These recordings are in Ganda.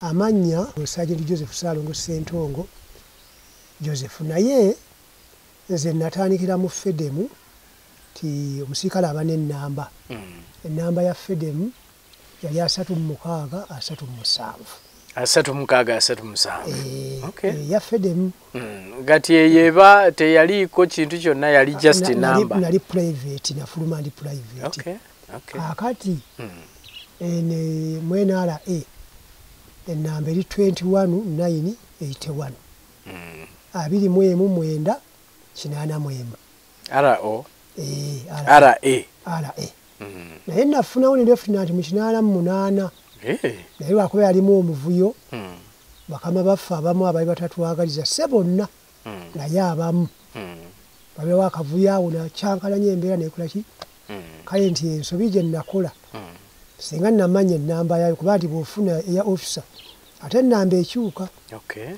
Amannya Sergeant Joseph Ssaalongo Ssentongo Joseph, naye nze natandikira mu Fedemu ti omusirikale aba n'ennamba. Ennamba ya Fedemu yali 36 37. 36 37. Okay. Ya Fedemu. Gati eyeba teyaliiko kintu kyonna, yali just number. Nali private, nafuluma ndi private. Okay. Okay. Akati ene mu NRA ennamba eri 21 9 81. 21 9 81. RO. RA. RA. Naye nafunawo ne lieutenant mu 88. Naye lwakuba yalimu omuvuyo. Bakama baffe abamu abaali batatwagaliza se bonna. Naye abamu. Babeewo akavuyo awo nakyankalanya embeera nekola ki? Kale nti ensobi gye nakola. Singa namanya ennamba yayo, kuba nti bw'ofuna eya officer ate ennamba ekyuka.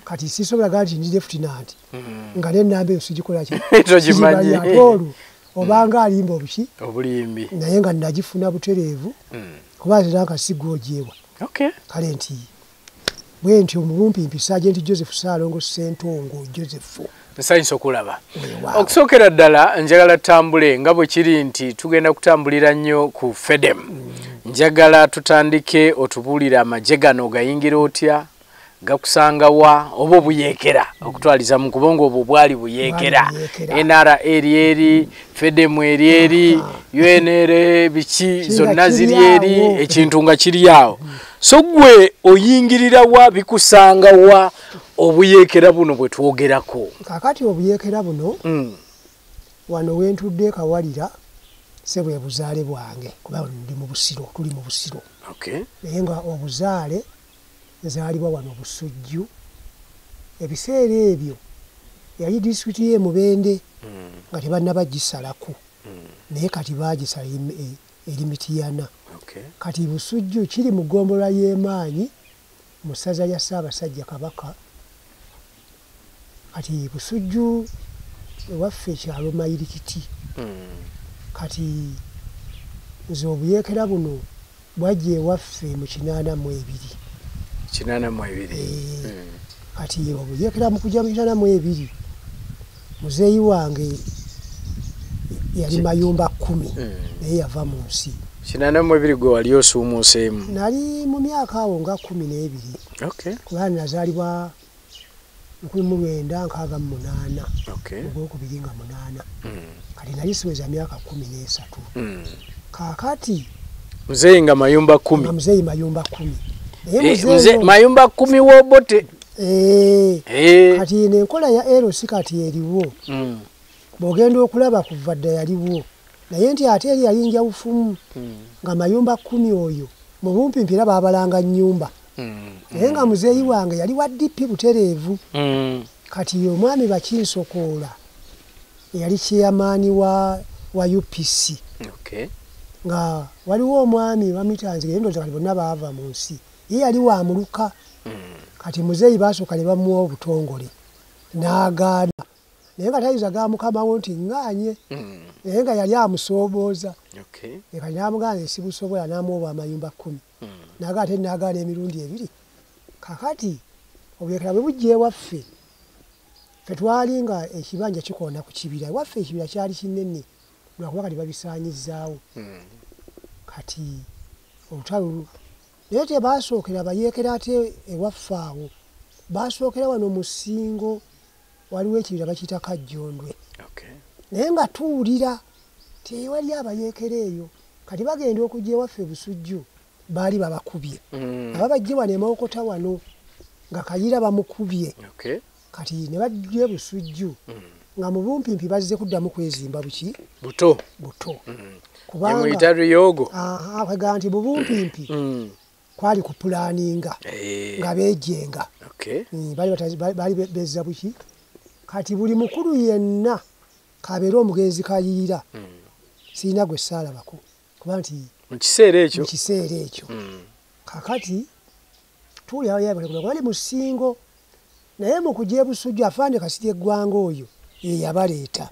Kati sisobola gaa nti ndi lieutenant nga n'ennamba eyo sigikola ki? Togimanyi. Ate olwo obanga alimba obuki? Obulimbi. Naye nga nagifuna butereevu. Kuba nze nanka sigwa ogyewa. Kale nti bwe ntyo mu bumpimpi Sergeant Joseph Ssaalongo Ssentongo Joseph. Nsanyusa okulaba. Okusookera ddala njagala tutambule nga bwe kiri nti tugenda kutambulira nnyo ku Fedem. Njagala tutandike otubuulire amagye gano gayingira otya, gakusanga wa, oba obuyeekera okutwaliza mu kubongo obwo bwali buyeekera. NRA eri eri, Fedem eri eri, UNLA biki zonna ziri eri, ekintu nga kiri awo. So gwe oyingirira wa, bikusanga wa obuyeekera buno bwe twogerako? Kaakati obuyeekera buno wano we ntudde Kawalira se bwe buzaale bwange, kuba ndi mu Busiro, tuli mu Busiro. Naye nga obuzaale nzaalibwa wano Busujju. Ebiseera ebyo yali disitulikiti y'e Mubende nga tebannaba gisalako. Naye kati baagisala eri Mityana. Kati Busujju kiri mu ggombolola y'Emaanyi mu ssaza lya Ssaabasajja Kabaka. Kati Busujju ewaffe kyalo Mayirikiti. Kati nze obuyeekera buno bwajja ewaffe mu 82. 82. Kati obuyeekera mu kujja mu 82, muzeeyi wange yali mayumba 10 naye yava mu nsi. 82 gwe wali osuumuuseemu? Nali mu myaka awo nga 12. Kuba nazaalibwa 1968. Ogwokubiri nga 8. Kati nali siweza myaka 13. Kaakati muzeeyi nga mayumba 10. Nga muzeeyi mayumba 10. Mzee mayumba 10 w'Obote. Kati eno enkola ya LC kati eriwo. Bw'ogenda okulaba kuva dda yaliwo. Naye nti ate eri yali njawufumu. Nga mayumba 10 oyo mu bumpimpi era baabalanga nnyumba. Naye nga muzeeyi wange yali wa DP butereevu. Kati omwami Bakinsokoola yali chairman wa UPC. Nga waliwo omwami bamuyita ndowooza kati bonna baava mu nsi. Ye yali wa muluka. Kati muzeeyi baasooka ne bamuwa obutongole n'agaana. Naye nga tayinza ga mukama wo nti ŋŋaanye. Naye nga yali amusoobooza. Kati n'amugamba nze sibusobola, n'amuwa amayumba 10. N'agaana ate n'agaana emirundi 2. Kaakati obuyeekera bwe bujja ewaffe, ffe twali nga ekibanja kikoona ku kibira. Ewaffe ekibira kyali kinene lwakuba kati babisaanyizzaawo. Kati olutalo naye tebasookera bayeekera ate ewaffe awo. Basookera wano mu Ssingo, waliwo ekibira bakiyita Kajjondwe. Naye nga tuwulira tewali abayeekera eyo. Kati bagenda okujja ewaffe Busujju baali babakubye. Ababajje wano e Mawokota wano nga Kayira bamukubye. Kati ne bajja e Busujju nga mu bumpimpi bazze kuddamu kwezimba buki? Buto. Buto. Kubanga muyita Ryogo. Kwegamba nti mu bumpimpi kwali kupulaninga nga beejenga. Bali bezza buki? Kati buli mukulu yenna kabeere omugenzi Kayiira sirina gwe ssaalabako. Kuba nti mu kiseera ekyo. Mu kiseera ekyo. Kaakati tuwulira bali mu Ssingo, naye mu kujja e Busujju afande Kasirye Eggwanga oyo ye yabaleeta.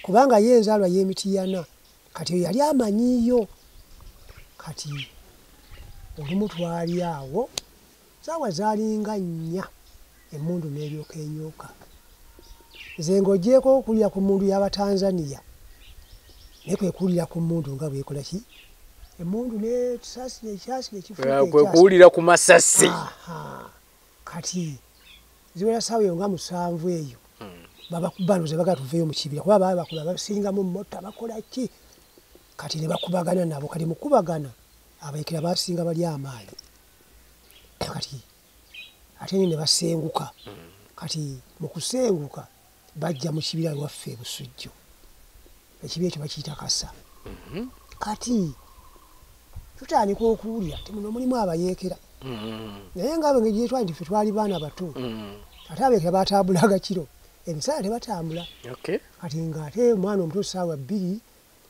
Kubanga ye enzaalwa y'e Mityana. Kati oyo yali amanyiiyo. Kati olumu twali awo Saawa zaalinga 4 emmundu n'eryoka enyooka. Nze ng'ogyeko okulira ku mmundu y'Abatanzania, naye kwe kuwulira ku mmundu nga bw'ekola ki? Emmundu n'esasi n'ekyasi n'ekifuuka ekyasi. Kwe kuwulira ku masasi. Kati ziwera ssaawa eyo nga 7 eyo. Babakubanuza bagala tuveeyo mu kibira kuba baba bakuba basingamu mmota bakola ki? Kati ne bakubagana nabo, kati mu kubagana abayekera basinga bali amaanyi. Kati ate ne basenguka. Kati mu kusenguka bajja mu kibira lwaffe e Busujju. Ekibira ekyo bakiyita Kasa. Kati tutandika okuwulira nti muno mulimu abayeekera. Naye nga engeri gye twali nti ffe twali baana bato. Ate abayeekera batambulanga kiro. Emisana tebatambula. Kati ng'ate omwana omuto ssaawa 2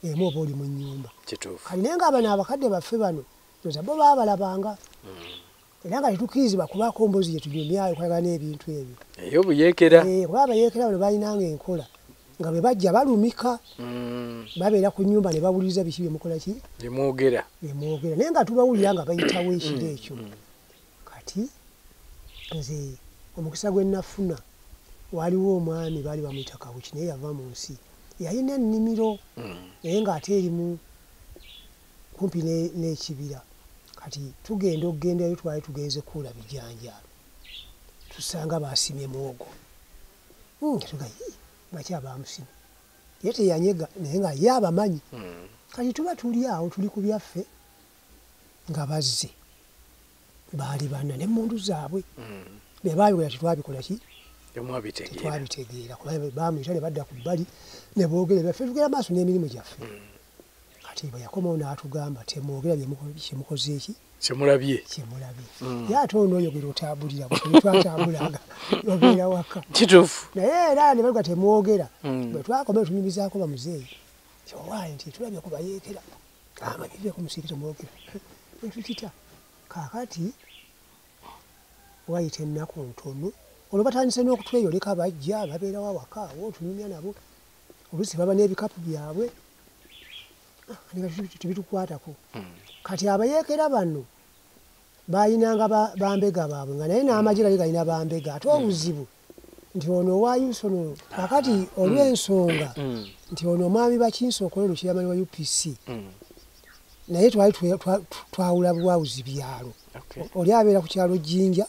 emu oba oli mu nnyumba. Kati naye nga bano abakadde baffe bano ndowooza bo baabalabanga. Era nga tetukkirizibwa kubaako mboozi gye tunyumyayo okwagala n'ebintu ebyo. Ey'obuyeekera. Kuba abayeekera bano balinanga enkola nga bwe bajja balumika. Babeera ku nnyumba ne bawuliriza biki bye mukola ki? Bye mwogera. Bye mwogera. Naye nga tubawulira nga bayitawo ekiro ekyo. Kati nze omukisa gwe nafuna waliwo omwami baali bamuyita Kawuki naye yava mu nsi. Yalina ennimiro naye ng'ate erimu kumpi n'ekibira. Kati tugenda okugendayo twali tugenze kuula bijanjaalo. Tusanga baasimye muwogo. Tuga baki abaamusimye. Ye teyanyega naye nga ye abamanyi. Kati tuba tuli awo tuli ku byaffe nga bazze. Baali bana n'emmundu zaabwe. Bye baayogera tetwabikola ki? Tetwabitegeera. Kuba baamuyita ne badda ku bbali ne boogera byaffe tugenda maaso n'emirimu gyaffe. Kati bwe yakomawo n'atugamba temwogera kye mukoze eki? Kyemulabye. Kyemulabye. Ye ate ono oyogera otambulira bwe twatambulanga obeera waka. Kituufu. Naye era ne baluga temwogera. Bwe twakomayo tunyumizaako bamuzeeyi. Kyowaaye nti tulabye ku bayeekera. Amabive ku musiiki temwogera. Tukita. Kaakati wayita ennaku ntono olwo batandise n'okutweyoleka bajja babeerawo awaka awo tunyumya nabo. Oluusi baba n'ebikapu byabwe. Tebitukwatako. Kati abayeekera bano bayinanga bambega baabwe nga naye n'amagye gali galina bambega. Ate obuzibu nti ono owa Yusono kakati olw'ensonga nti ono omwami Bakinsa okola chairman wa UPC naye twali twawula bwawuzi byalo. Oli abeera ku kyalo Jinja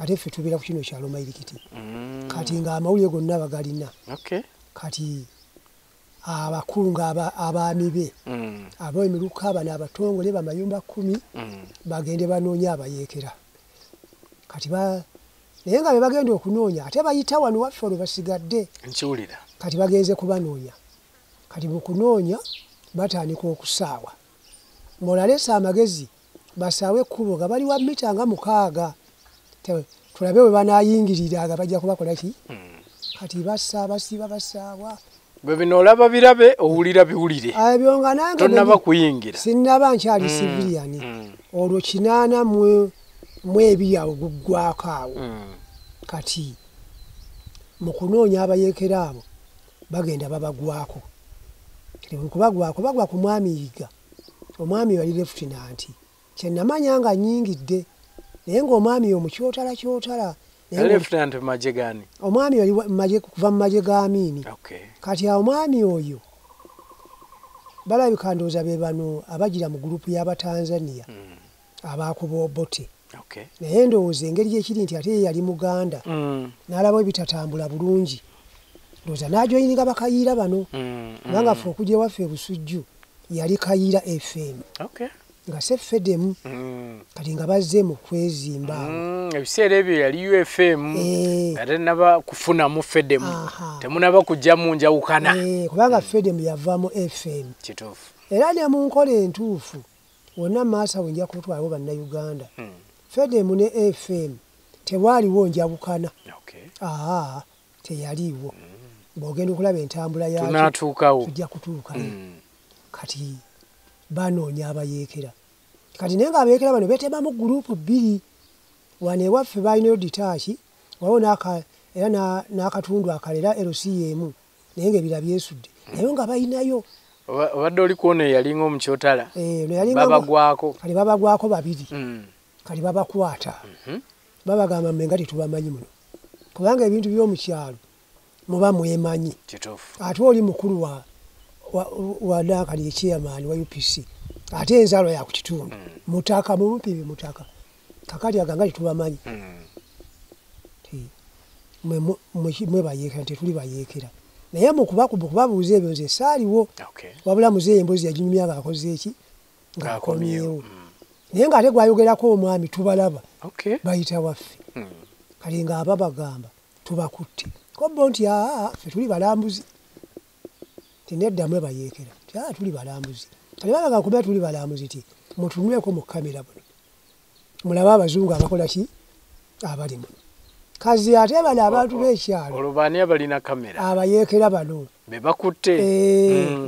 ate ffe tubeera ku kino kyalo Mayirikiti. Kati ng'amawulire gonna bagalina. Kati abakulu nga abaami be ab'emiruka bano abatongole bamayumba 10 bagende banoonya abayeekera. Kati naye nga be bagenda okunoonya ate bayita wano waffe olwo basigadde. Nkiwulira. Kati bagenze kubanoonya. Kati mu kunoonya batandika okusaawa. Ng'olaleese amagezi basaawe ekkubo nga bali wa mita nga 6. Tulabe bwe banaayingirira nga bajja kubakola ki? Kati basa basiba basaawa. Bwe bino olaba birabe owulira biwulire. Ebyo nga nange tonnaba kuyingira. Sinnaba nkyali civilian. Olwo 82 awo guggwako awo. Kati mu kunoonya abayeekera abo bagenda babagwako. Kati mu kubagwako bagwa ku mwami Yiga. Omwami yali lieutenant. Kye namanya nga nnyingidde naye ng'omwami oyo kyotala kyotala. Lieutenant magye gani? Omwami yali magye kuva mu magye ga Amini. Kati omwami oyo balabika ndowooza be bano abagira mu gurupu y'Abatanzania abaakuba Obote. Naye ndowooza engeri gyekiri nti ate ye yali Muganda n'alaba ebitatambula bulungi. Ndowooza n'ajoyininga bakayiira bano. Kubanga ffe okujja ewaffe e Busujju yali Kayiira FM. Nga se Fedemu. Kati nga bazze mu kwezimba awo. Ebiseera ebyo yali UFM. Ate naba kufunamu Fedemu. Temunaba kujjamu njawukana. Kubanga Fedemu yavaamu FM. Kituufu. Era ne mu nkola entuufu wonna maaso awo nja kutwalawo Bannayuganda. Fedemu ne FM tewaaliwo njawukana. Teyaliiwo. Bw'ogenda okulaba entambula yaakyo tunaatuukawo. Tujja kutuukayo. Kati banoonya abayeekera. Kati naye ng'abayeekera bano beetemamu gurupu 2. Wano ewaffe balinayo ditaaki, waliwo era n'akatundu akalala LC emu naye ng'ebira byesudde. Naye nga balinayo. Obadde oli ku ono eyalinga omukyotala? Ono yalinga Babagwako. Kati babagwako 2. Kati babakwata. Babagamba mwe nga tetubamanyi muno. Kubanga ebintu by'omukyalo muba mwemanyi. Ate oli mukulu wa Nankani chairman wa UPC. Ate enzalo ya ku kitundu. Mutaka mumpi mutaka. Kakati aganga tetubamanyi. Mwe bayeekera tetuli bayeekera. Naye mu kubabuuza ebyo nze saaliwo. Wabula muzeeyi emboozi yaginyumya ng'akoze eki? Ng'akomyewo. Naye ng'ate gwayogerako omwami tubalaba. Bayita waffe. Kale ng'aba bagamba tubakutte. Ko bo nti aa ffe tuli balambuzi. Tinedda mwe bayeekera. Nti aa tuli balambuzi. Kale babaga kuba tuli balambuzi ti mutunuleko mu kamera buno. Mulabe abazungu abakola ki? Abali muno. Kazi ate bano abantu b'ekyalo. Olwo baani abalina kamera? Abayeekera bano. Be bakutte.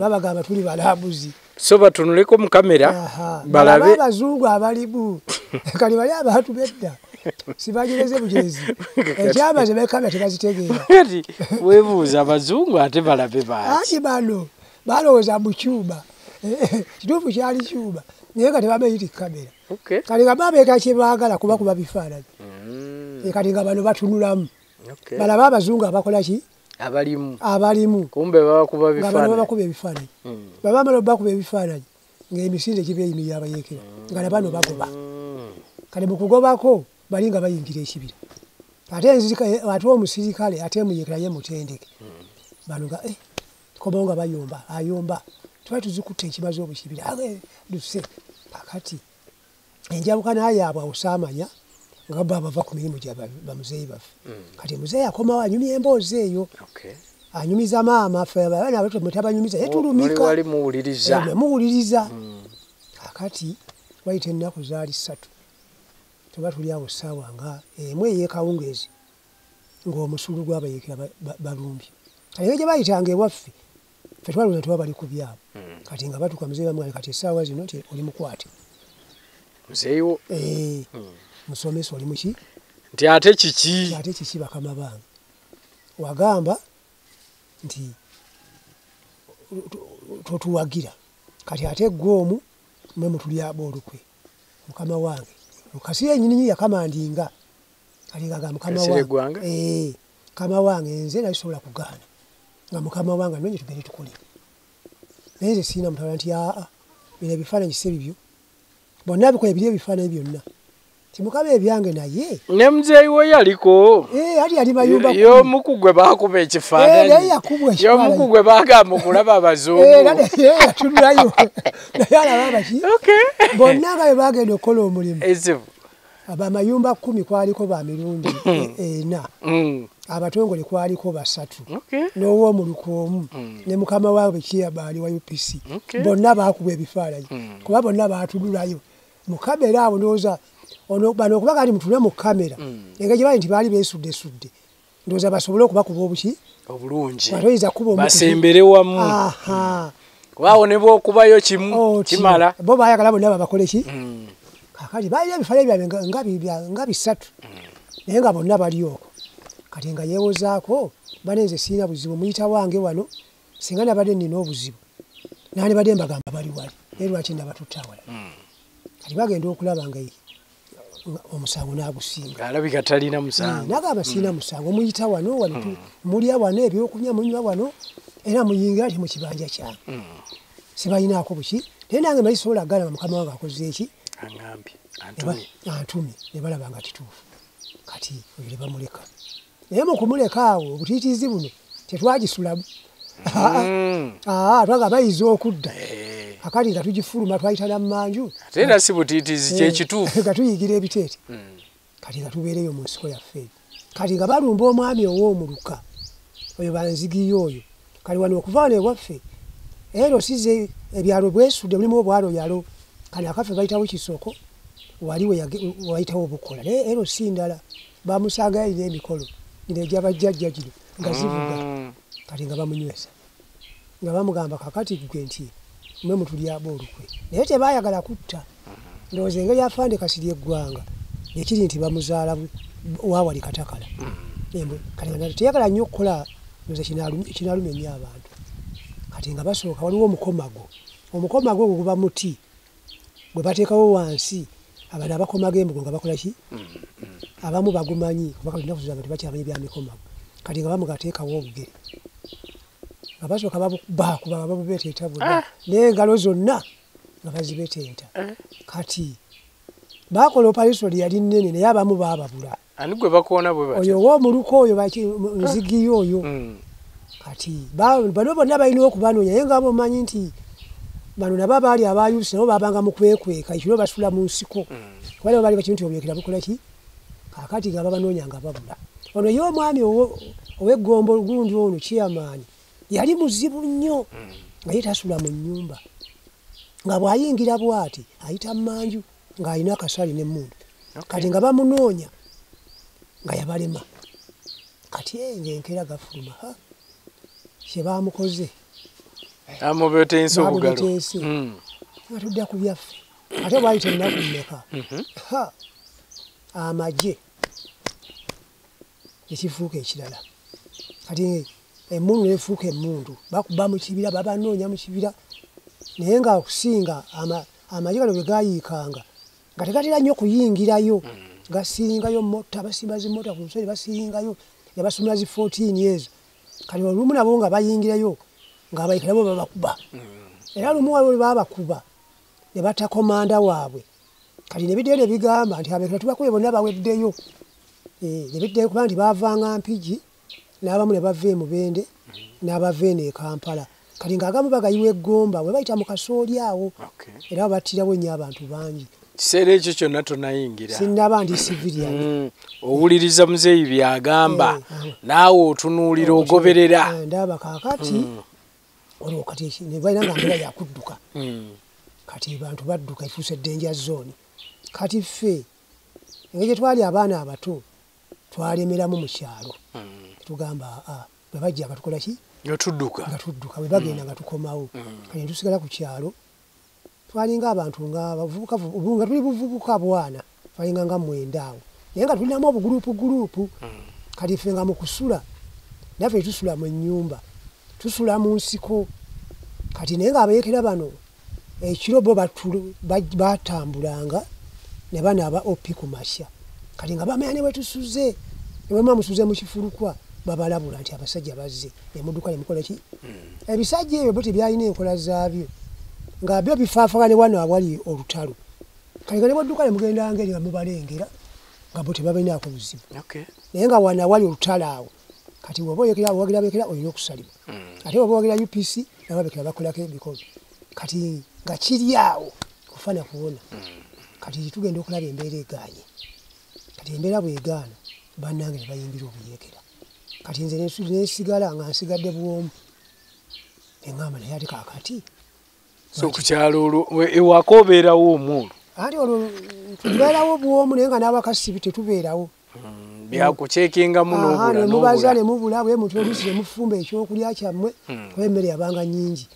Babagamba tuli balambuzi. So batunuleko mu kamera balabe abazungu abalimu. Kale bali abantu b'edda. Sibagereze bugerezi. Ekyabaze bekamera tebazitegeera. Kati weebuuza abazungu ate balabe baaki? Anti bano balowooza mu kyuma. Kituufu kyali kyuma. Naye nga tebamanyi nti kamera. Kale nga babeeka kye baagala kuba bifaananyi. Kati nga bano batunulamu. Balabe abazungu abakola ki? Abalimu. Abalimu. Kumbe babakuba bifaananyi. Nga bano babakuba ebifaananyi. Baba bamala obbakuba ebifaananyi ng'emisinde giba eyimirira abayeekera. Nga na bano bagoba. Kale mu kugobako bali nga bayingira ekibira. Ate ate omusirikale ate muyeekera ye mutendeke. Bano nga komawo nga bayomba, ayomba. Twali tuzikutte ekimaze obukibira. Duse. Kakati enjawukana yaabwe awo saamanya nga bo bava ku mirimu gya bamuzeeyi baffe. Kati muzeeyi akomawo anyumya emboozi eyo. Anyumiza maama ffe abaana abato mwe tabanyumiza ye tulumika. Wali muwuliriza. Muwuliriza. Kakati wayita ennaku zaali 3. Tuba tuli awo ssaawa nga emu ey'ekawungeezi ng'omusulu gw'abayeekera balumbye. Kale gye bayitanga ewaffe ffe twalowooza nti baba bali ku byabwe. Kati nga batuuka muzeeyi bamugamba kati essaawa zino nti oli mukwate. Muzeeyi wo? Musomesa oli muki? Nti ate kiki? Ate kiki bakama bange? Wagamba nti totuwagira. Kati ate ggwe omu mwe mutulyabo olukwe. Mukama wange. Kasirye yennyini yakamandinga. Kati nga mukama wange. Mukama wange nze nali sobola kugaana. Nga mukama wange nonye tugende tukole. Naye nze sirina mutawala nti aa bino ebifaananyi si bibyo. Bonna bikola ebiri ebifaananyi byonna. Timukaba ebyange naye. Ne muzeeyi we yaliko. Ali yali mayumba. Y'omu ku gwe baakuba ekifaananyi. Naye yakubwa ekifaananyi. Y'omu ku gwe baagamba okulaba abazungu. Naye yatunulayo. Naye alaba abaki. Bonna nga bwe baagenda okukola omulimu. Ezibu. Abamayumba 10 kwaliko ba mirundi 4. Abatongole kwaliko 3. N'ow'omuluka omu. Ne mukama waabwe Kiyabaali wa UPC. Bonna baakubwa ebifaananyi. Kuba bonna baatunulayo. Mu kamera awo ndowooza ono bano okuba kati mutule mu kamera. Engeri gye bali nti baali beesuddesudde. Ndowooza basobole okubakuba obuki? Obulungi. Batoyinza kuba omu. Basembere wamu. Kuba awo ne bw'okubayo kimu kimala. Bo baayagala bonna babakole ki? Kakati balina ebifaananyi byabwe nga 3. Naye nga bonna bali okwo. Kati nga yeewozaako bane nze sirina buzibu muyita wange wano singa nabadde nnina obuzibu. Nandibadde mbagamba bali wali. Naye lwaki nabatutte awalala? Kati bagenda okulaba nga omusango n'agusinga. Alabika talina musango. Nagamba sirina musango muyita wano wano mulya wano ebyokunywa munywa wano era muyingira ati mu kibanja kyange. Sibalinaako buki. Naye nange mali sobola kugaana mukama wange akoze eki? Angambye antumye. Ne balaba nga kituufu. Kati oyo ne bamuleka. Naye mu kumuleka awo obutiitiizi buno tetwagisulamu. Twagamba bayiza okudda. Akati nga tugifuluma twayita na mmanju. Ate era si butiitiizi kyekituufu. Nga tuyigira ebiteete. Kati nga tubeereyo mu nsiko yaffe. Kati nga balumba omwami ow'omuluka. Oyo banzigiyo oyo. Kati wano okuva wano ewaffe ero size ebyalo bwesudde mulimu obwalo yalo. Kale akaffe bayitawo Kisoko wali wayitawo obukola. Naye ero si ndala bamusanga yalina emikolo gino egy'abajjajja gino nga zivuga. Kati nga bamunywesa. Nga bamugamba kakati ggwe nti mwe mutulyabo olukwe. Naye tebaayagala kutta. Ndowooza engeri afande Kasirye Eggwanga ekiri nti bamuzaala waawali Katakala. Kati nga teyagala nnyo okukola ndowooza kinaalumya nnyo abantu. Kati nga basooka waliwo omukomago. Omukomago ogwo guba muti gwe bateekawo wansi abantu abakomaga embugo nga bakola ki? Abamu bagumanyi kuba kati ennaku zino abantu bakyamanyi bya mikomago. Kati nga bamugateekawo obugere. Nga basooka babukuba nga babubeteeta bwonna n'engalo zonna nga bazibeteeta. Kati bakola operation yali nnene naye abamu baababula. Ani gwe bakoona bwe batyo? Oyo ow'omuluka oyo nzigiyo oyo. Kati bano bonna balina okubanoonya naye nga bomanyi nti bano nabo abaali abayusi nabo baabanga mu kwekweka ekiro basula mu nsiko. Kuba nabo baali bakimanyi nti obuyeekera bukola ki? Kaakati nga babanoonya nga babula. Ono ye omwami ow'eggombo gundi ono chairman yali muzibu nnyo nga ye tasula mu nnyumba. Nga bw'ayingira bw'ati ayita mmanju ng'alina akasali n'emmundu. Kati nga bamunoonya nga yabalema. Kati ng'enkeera gafuluma kye baamukoze. Amubetense obugalo. Nga tudda ku byaffe. Ate bw'ayita ennaku mmeka? Amagye ekifuuka ekirala. Kati emmundu n'efuuka emmundu. Bakuba mu kibira, babanoonya mu kibira. Naye nga okusinga amagye gano bwe gaayiikanga nga tegatera nnyo kuyingirayo. Gasingayo mota, basimba zi mota ku lusozi basingayo, ne basumula zi 14 years. Kati olumu nabo nga bayingirayo ng'abayikira bo babakuba. Era lumu waliwo baabakuba ne batta komanda waabwe. Kati ne biddeyo ne bigamba nti abeekera tubakubye bonna baweddeyo. Ne biddeyo kuba nti baavanga Mpigi n'abamu ne bava e Mubende n'abava eno e Kampala. Kati ng'agamu bagayiwa e Ggomba bwe bayita mu kasooli awo. Era battirawo nnyo abantu bangi. Kiseera ekyo kyonna tonayingira. Sinnaba ndi civilian. Owuliriza muzeeyi by'agamba naawe otunuulira ogoberera. Ndaba kaakati olwo kati ne balina nga mbeera ya kudduka. Kati bantu badduka efuuse danger zone. Kati ffe engeri gye twali abaana abato twalemeramu mu kyalo. Tugamba bwe bajja nga tukola ki? Nga tudduka. Nga tudduka bwe bagenda nga tukomawo. Kati ne tusigala ku kyalo. Twalinga abantu nga bavubuka nga tuli buvubuka bwana twalinga nga 9 awo naye nga tulinamu obugurupu gurupu. Kati ffe nga mu kusula naffe tusula mu nnyumba tusula mu nsiko. Kati naye nga abayeekera bano ekiro bo batambulanga ne banaaba OP ku makya. Kati nga bamanya ne bwe tusuze ne bwe muba musuze mu kifulukwa babalabula nti abasajja bazze ne mudduka ne mukola ki? Ebisajja ebyo bo tebyalina enkola zaabyo. Nga byo bifaafagana wano awali olutalo. Kati nga ne bw'odduka ne mugenda ngeri nga mubalengera nga bo tebabalinaako buzibu. Naye nga wano awali olutalo awo kati bw'oba oyekera owagira abeekera olina okusalibwa. Ate bw'oba owagira UPC nabo abeekera bakolako emikolo. Kati nga kiri awo kufa na kuwona. Kati tugenda okulaba embeera egaanye. Kati embeera bw'egaana bannange ne bayingira obuyeekera. Kati nze nesigala nga nsigadde bw'omu. Ne ŋŋamba naye ate kaakati. So ku kyalo olwo ewaka obeerawo omwo olwo? Ate olwo tubeerawo bw'omu naye nga n'abakasibi tetubeerawo. Byakuceekingamu n'obula ne mubaza ne mubula bwe mutyo oluusi ne mufumba ekyokulya kyammwe kuba emmere yabanga nnyingi.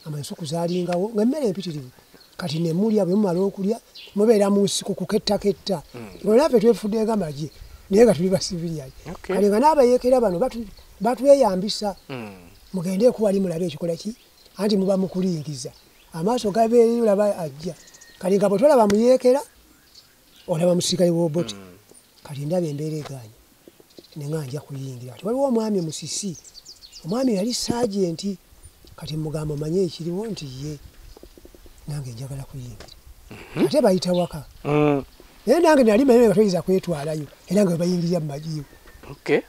Amansuku zaalingawo ng'emmere empitirivu. Kati ne mulya bwe mumala okulya mubeera mu nsiko kukettaketta. Olwo naffe twefudde nga magye naye nga tuli basiviliani. Kati nga n'abayeekera bano batweyambisa mugendeeko wali mulabe ekikola ki anti muba mukulingiza. Amaaso gabeereyo olaba ajja. Kati nga bwe tolaba muyeekera olaba musirikale w'Obote. Kati ndaba embeera egaanye ne nga nja kuyingira. Kati waliwo omwami Musisi, omwami yali saajenti. Kati mugamba omanye ekiriwo nti ye nange njagala kuyingira. Ate bayita waka. Naye nange nali manyi nga toyinza kwetwalayo era nga bayingirira mu magye.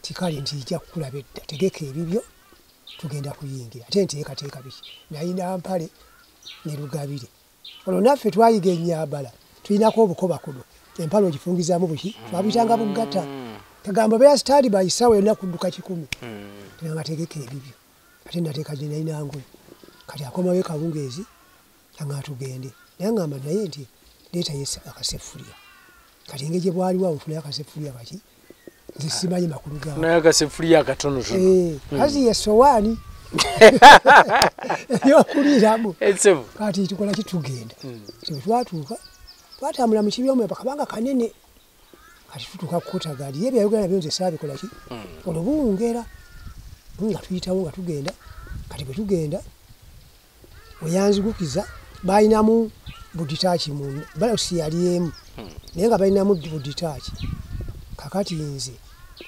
Kikale nti nja kukulaba edda tegeka ebibyo tugenda kuyingira. Ate nteekateeka biki? Nalina mpale ne lugabire. Olwo naffe twayiga ennyambala tulinako obukoba kuno. Empale ogifungizaamu buki? Twabuyitanga buggata. Kagamba beera stand by ssaawa yonna kudduka 100. Nga tegeka ebibyo. Ate nateeka gye nalina ngoye. Kati akomawo e Kawungeezi nga tugende. Naye ŋŋamba naye nti leetayo akaseffuliya. Kati engeri gye bwaliwo awo nfunayo akaseffuliya kaki? Nze simanyi makulu gaawo. Naye akaseffuliya akatonotono. Kazi ye ssowaani. Ey'okuliiramu. Kati tukola ki tugenda. Bwe twatuuka twatambula mu kibira omwo kabanga kanene. Kati tutuuka ku Kotagadi. Ye byayogera nabyo nze saabikola ki? Olwo buwungeera nga tuyitawo nga tugenda. Kati bwe tugenda weyanzigukiza balinamu buditaaki mu balasi yali emu naye nga balinamu buditaaki. Kakati nze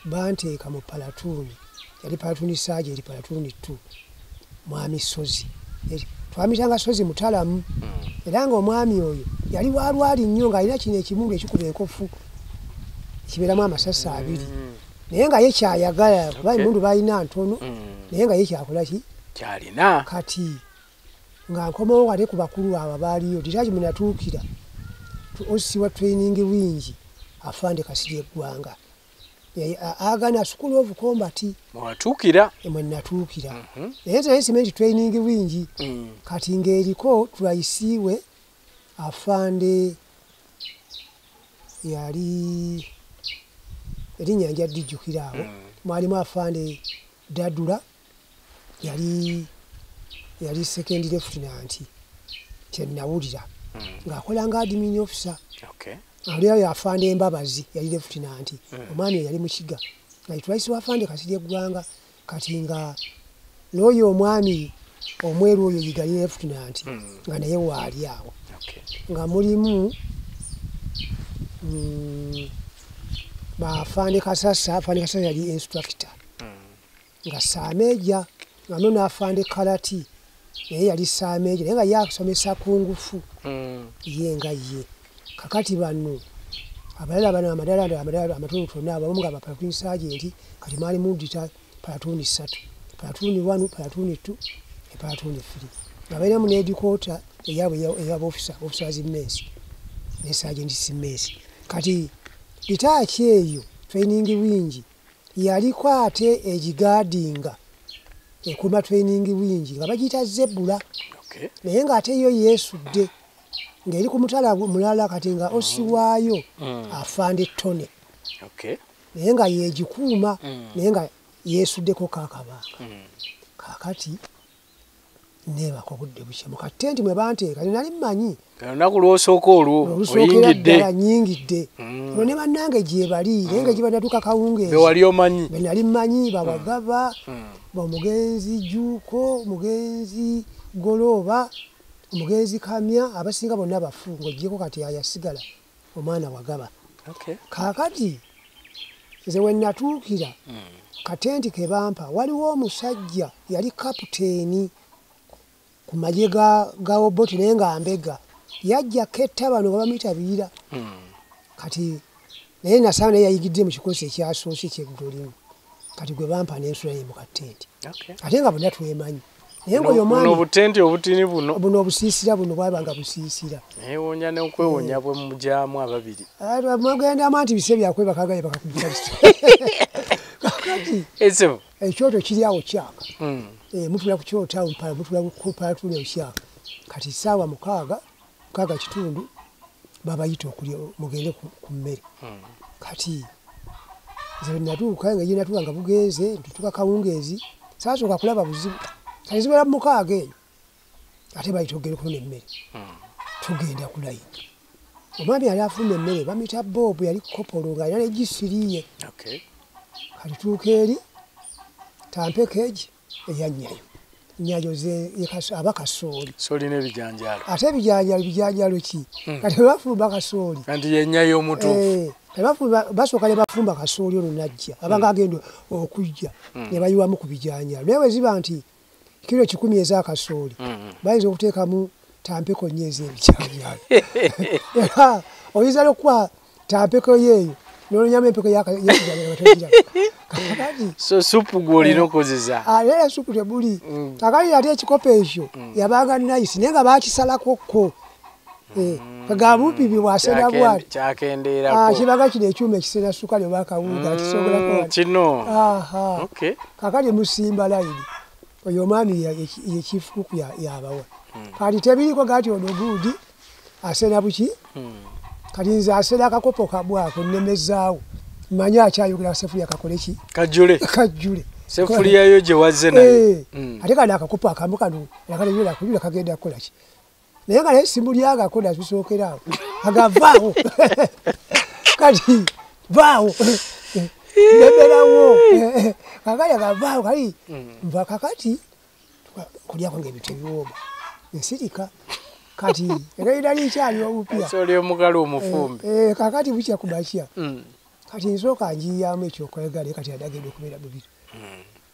banteeka mu palatuuni, yali palatuuni sergeant, palatuuni 2, mwami Sozi. Twamitanga Sozi mutalamu. Era nga omwami oyo yali walwali nnyo, ng'alina kino ekimundu ekikuba enkofu kibeeramu amasasi 2. Naye nga ye kyayagala, kuba emundu balina ntono, naye nga ye kyakola ki? Kyalina. Kati nga nkomawo ate ku bakulu abo abaaliyo, detach mwe natuukira OC wa training wingi afande Kasirye Eggwanga. Agana School of Combat. Mwatuukira? Mwe natuukira. Naye nze simanyi training wingi. Kati ng'eriko tulayisiwe afande yali erinnya nja ddijjukira awo. Mwalimu afande Dadula yali second lieutenant kye nawulira ng'akola nga admin officer. Ali afande Embabazi yali lieutenant. Omwami yali Mukiga. Nga tulayisiwe afande Kasirye Eggwanga. Kati nga n'oyo omwami omweru oyo yigali lieutenant nga naye waali awo. Nga mulimu afande Kasasa, afande Kasasa yali instructor. Nga Sameja, nga nono afande Kalati naye yali Sameja, naye nga yasomesa ku ngufu. Ye nga ye. Kakati bano abalala bano amadala amatonotono abo abamu nga ba platoon sergeant, kati mwalimu dita platoon 3, platoon 1, platoon 2, ne platoon 3. Nga balinamu ne headquarter eyabwe ey'aba officers mess ne sergeants mess. Kati detach eyo training wingi yaliko ate egigaadinga ekuuma training wingi nga bagiyita Zebula. Naye ng'ate yo yeesudde ng'eri ku mutala mulala, kati nga osiwaayo afande Tone. Naye nga yeegikuuma, naye nga yeesuddeko kaakabanga. Kaakati neebaka obudde bukye mu katenti mwe banteeka, nali mmanyi olunaku lw'osooka olwo oyingidde. Ddala nnyingidde. Olwo ne bannange gye bali, naye nga gye banatuuka kawungeezi be wali omanyi. Be nali mmanyi, Bawagaba, omugenzi Jjuuko, omugenzi Golooba, omugenzi Kamya, abasinga bonna bafu, ng'oggyeko kati ayasigala omwana Wagaba. Kaakati nze we natuukira katenti ke bampa, waliwo omusajja yali kaputeeni ku magye ga Obote, naye nga mbega. Yajja ketta bano nga bamuyita Biira. Kati naye nasanga naye yayigidde mu kikosi ekyasoose eky'eggulolimu. Kati gwe bampa n'ensula ye mu katenti. Ate nga bonna twemanyi. Naye ng'oyo omwami Buno obutenti obutini buno. Buno obusiisira buno bwabanga busiisira. Neewuunya n'okwewuunya bwe mugyamu ababiri. Mugendamu anti bise byakwebaka nga bakakubita. Kakati ekyoto kiri awo kyaka. Mutula ku kyoto awo mpala, mutula ku palatuuni awo kyaka. Kati ssaawa 6, 6:15 babayita okulya mugende ku mmere. Kati nze natuuka nga gye natuuka nga bugenze, ntuuka kawungeezi, saasooka kulaba buzibu. Kati ziwera mu 6 eyo ate bayita okugenda okunona emmere. Tugenda ku layini. Omwami yali afumba emmere bamuyita Bob, yali kopolo ng'alina ne gisiri ye. Kati tuuka eri tampekeegi eya nnyayo. Nnyayo ze aba kasooli. Sooli n'ebijanjaalo. Ate ebijanjaalo bijanjaalo ki? Kati bwe bafumba kasooli. Anti ye nnyayo omutuufu. Basooka ne bafumba kasooli ono n'ajja. Abanga agenda okujja ne bayiwamu ku bijanjaalo. Naye bwe ziba nti kilo 10 ez'akasooli, bayinza okuteekamu tampeko 4 ez'ebijanjaalo. Era oyinza n'okuwa tampeko yeeyo n'olonyamu empeko y'ekijanjaalo nga togiraba. Kakati so supu gw'olina okozesa. Era supu tebuli. Kakati ate ekikopo ekyo yabanga nayisi naye nga baakisalako kko. Kagamba bw'asena bw'ati. Kyakendeerako. Kibaga kino ekyuma ekisena ssukaali oba akawunga kisobolako. Kino. Kakati musimba layini. Oyo omwami ye chief cook yabawa. Kati tebiriko gati ono gundi asena buki. Kati nze asena akakopo kabwako nnemezaawo. Mmanyi akyayogera sefuliya kakole ki? Kajjule. Kajjule. Sefuliya yo gye wazze nayo. Ate kano akakopo akamu kano akalejula kujula kagenda kukola ki? Naye nga naye simulyagako nabisookera awo. Agavaawo. Kati vaawo. Nemerawo. Kakati agavaawo kali nva kakati kulyako ng'ebintu ebiwooma. Nsirika. Kati era nali nkyali obupya. Oli omugalo omufumbe. Kakati bukya ku makya. Kati nsooka njiyamu ekyokwegala kati adagenda okubeera bubiri.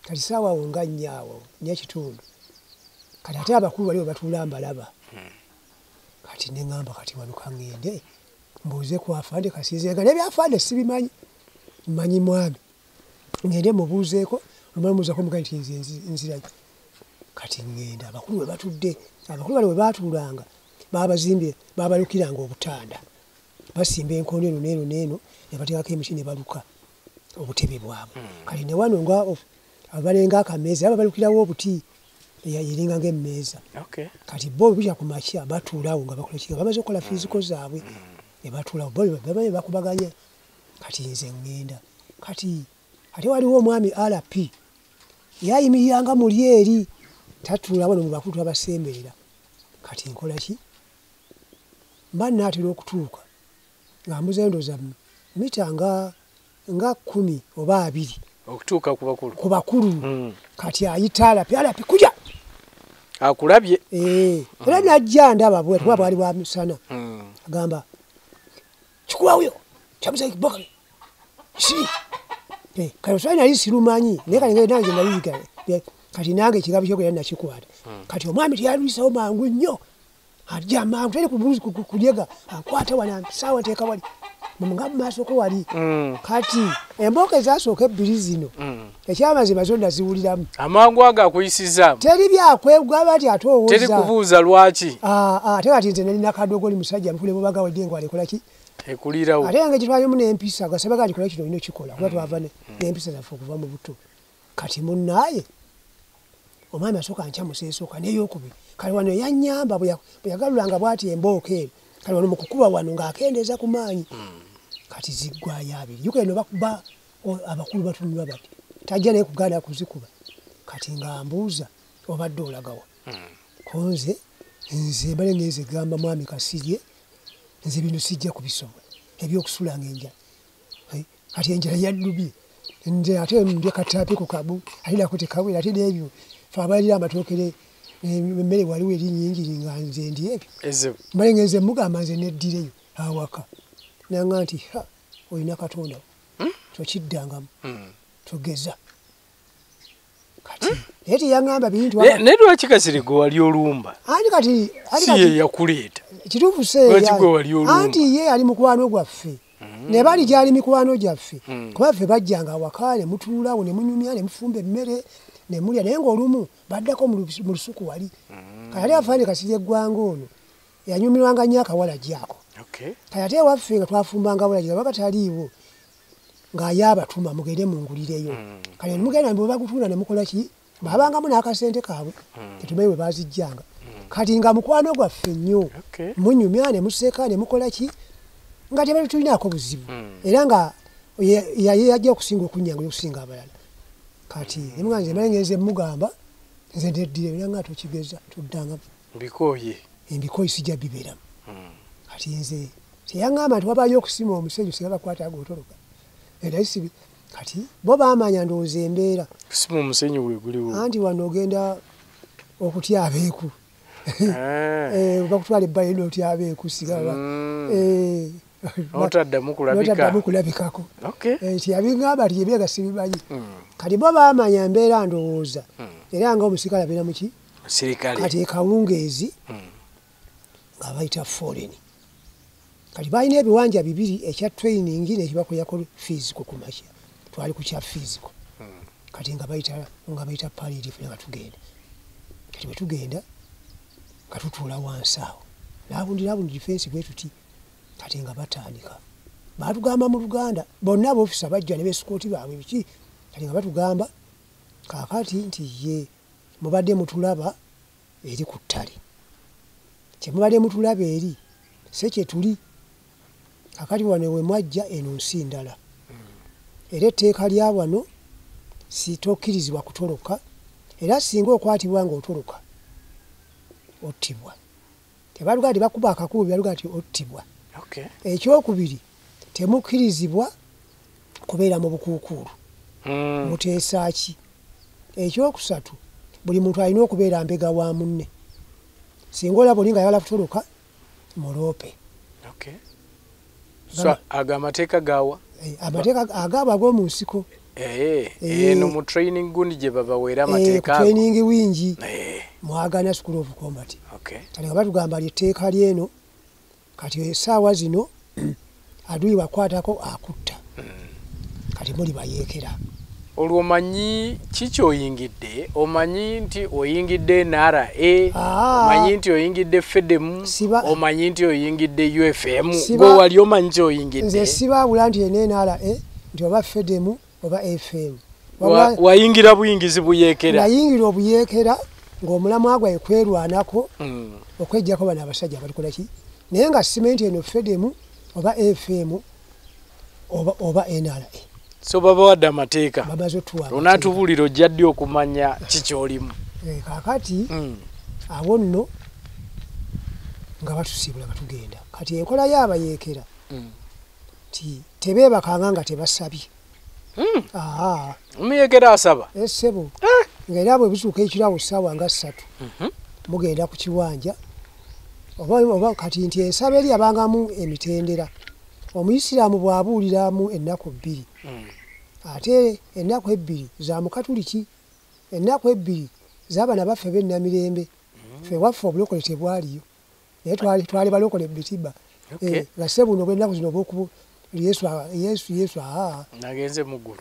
Kati saawa awo nga nnya awo 4:15. Kati ate abakulu bali batuula mbalaba. Kati ne ŋŋamba kati wano kaŋŋende mbuuze ku afande Kasirye nga n'ebyafande sibimanyi, mmanyi mwami. Ŋŋende mubuuzeeko, olumala mubuuzaako mugambe nti nze nzirayo. Kati ŋŋenda abakulu we batudde, abakulu bano we baatuulanga babazimbye babalukiranga obutanda. Basimba enkondo eno n'eno n'eno ne bateekako emiti ne baluka obutebe bwabwe. Kati ne wano nga abalenga akameeza aba balukirawo obuti eringa ng'emmeeza. Kati bo bwe bukya ku makya batuulaawo nga bakola ki, nga bamaze okukola fiiziko zaabwe ne batuulaawo bo babaye bakubaganya. Kati nze ŋŋenda. Kati ate waliwo omwami RP yayimiriranga muli eri tatuula wano mu bakulu twabasemberera. Kati nkola ki? Mba nnaatera okutuuka nga mbuzeeyo ndowooza mita nga 10 oba 20 okutuuka ku bakulu. Ku bakulu. Kati ayita RP, RP kuja! Akulabye. Era najja ndaba bwe kuba bwali bwa misana. Agamba kikuwaayo kyamuza kiboka. Si. Kale oswali nali sirumanyi naye kale nange nayiga. Kati nange ekigabo ky'okulya nakikwata. Kati omwami teyalwisawo mangu nnyo. Ajja mangu teri kunyega akwata wano saawa nteeka wali. Nga mu maaso ko wali. Kati embooka ezasooka ebbiri zino ekyamazima zo naziwuliramu. Amangu ago akuyisizaamu. Teri byakwegamba nti ate owoza. Teri kubuuza lwaki. Ate kati nze nalina kadogoli musajja mukulu ne bw'obaga wadde ng'alekola ki? Ekulirawo. Ate nga gye n'empisa gasabaga nti kola kino olina okikola kuba twava n'empisa zaffe okuva mu buto. Kati munnaaye omwami asooka nkyamusa esooka n'eyokubiri. Kale wano yannyamba bwe yagalulanga bw'ati embooka eno. Kale wano mu kukuba wano ng'akendeeza ku maanyi. Kati ziggwayo abiri. Jjukira eno bakuba abakulu batunula bati. Tajja naye kugaana kuzikuba. Kati ng'ambuuza obadde olagawa. Ko nze mbale ngenze gamba mwami Kasirye nze bino sijja kubisobola ebyokusulanga enjala. Kati enjala yannumye. Nze ate ndya kataapi ku kabu ate nako tekawera ate n'ebyo ffe abalira amatooke emmere waliwo eri nnyingi nga nze ndi ebyo. Mbale ngenze mugamba nze neddireyo awaka. Nanga nti ha olina Katonda tokiddangamu togeza. Kati naye teyaŋŋamba bintu. Naye lwaki Kasirye gwe wali olumba? Anti kati si ye yakuleeta. Kituufu Lwaki gwe wali olumba? Anti ye ali mukwano gwaffe. Ne bali gyali mikwano gyaffe. Kuba ffe bajjanga awaka ne mutuulaawo ne munyumya ne mufumba emmere ne mulya naye ng'olumu baddako mu lusuku wali. Kati ate afande Kasirye Eggwanga ono yanyumirwanga nnyo akawalagi ako. Kati ate ewaffe nga twafumbanga walagi nga baba taliiwo ng'ayaabatuma mugende mungulireyo. Kale ne mugenda bwe bagutunda ne mukola ki? Babangamu n'akasente kaabwe tetumanyi bwe baaziggyanga. Kati nga mukwano gwaffe nnyo munyumya ne museka ne mukola ki? Nga tebatulinaako buzibu. Era nga ye yajja okusinga okunnyanguya okusinga abalala. Kati ne mugamba nze mbale ngenze mugamba nze ndeddire era nga tokigeza toddangamu. Mbikooye. Embikooye sijja bibeeramu. Kati nze teyaŋŋamba nti wabaayo okusima omusenyu singa bakwata ag'otoloka. Era sibi kati bo baamanya ndowooza embeera. Kusima omusenyu gwe guliwo. Anti wano ogenda okutya abeeku. Bakutwala ebbali n'otya abeeku singa N'otaddamu kulabika. N'otaddamu kulabikako. Tiyabiŋŋamba nti ebyega sibimanyi. Kati bo baamanya embeera ndowooza. Era nga omusirikale abeera mu ki? Musirikale. Kati ekawungeezi nga bayita foreign. Kati balina ebiwanja bibiri ekya training n'ekibakolerako physical ku makya. Twali ku kya physical. Kati nga bayita parade ffe nga tugenda. Kati bwe tugenda nga tutuula wansi awo. Naabundira defense bwe tuti. Kati nga batandika. Baatugamba mu Luganda bonna ab'ofisa bajja ne beesikooti baabwe biki. Kati nga batugamba kaakati nti ye mubadde mutulaba eri ku ttale. Kye mubadde mutulaba eri si kye tuli. Kaakati wano we mwajja eno nsi ndala. Era etteeka lya wano si tokkirizibwa kutoloka era singa okwatibwa ng'otoloka ottibwa. Tebaluga nti bakuba akakubo baluga nti ottibwa. Ekyokubiri temukkirizibwa kubeera mu bukuukuulu. Muteesa ki? Ekyokusatu buli muntu alina okubeera mbega wa munne. Singa olaba oli ng'ayagala kutoloka muloope. So ago amateeka gaawa? Amateeka agaabwe ag'omu nsiko. Eno mu training gundi gye babaweera amateeka ago. Training wingi mwagana School of Combat. Kati nga batugamba lyetteeka lyeno, kati essaawa zino adui bakwatako akutta. Kati muli bayeekera. Olwo omanyi kiki oyingidde? Omanyi nti oyingidde NRA, omanyi nti oyingidde FEDEM, omanyi nti oyingidde UFM, gwe wali omanyi ki oyingidde? Nze sibaawula nti eno NRA, nti oba FEDEM oba FM. Wayingira buyingizi buyeekera? Nayingira obuyeekera ng'omulamwa gwaye kwerwanako okweggyako bano abasajja abalikola ki, naye nga simanyi nti eno FEDEM oba FM oba NRA. So babawadde amateeka, onaatubuulira ojja ddi okumanya kikyolimu? Kaakati awo nno nga batusiibula batugenda. Kati enkola y'abayeekera ti tebeebakanga nga tebasabye. Omuyeekera asaba? Ssebo. Nga era bwe bituuka ekiro ssaawa nga 3 mugenda ku kiwanja oba kati nti ensaba eri yabangamu emitendera. Omuyisiraamu bw'abuuliramu ennaku 2, ate ennaku 2 za Mukatuliki, ennaku 2 z'abaana baffe b'ennamirembe. Ffe waffe obulokole tebwaliyo, naye twali balokole bitiba. Nga ssebuno bw'ennaku zino obw'okubu Yesu Yesu Yesu nagenze mu ggulu.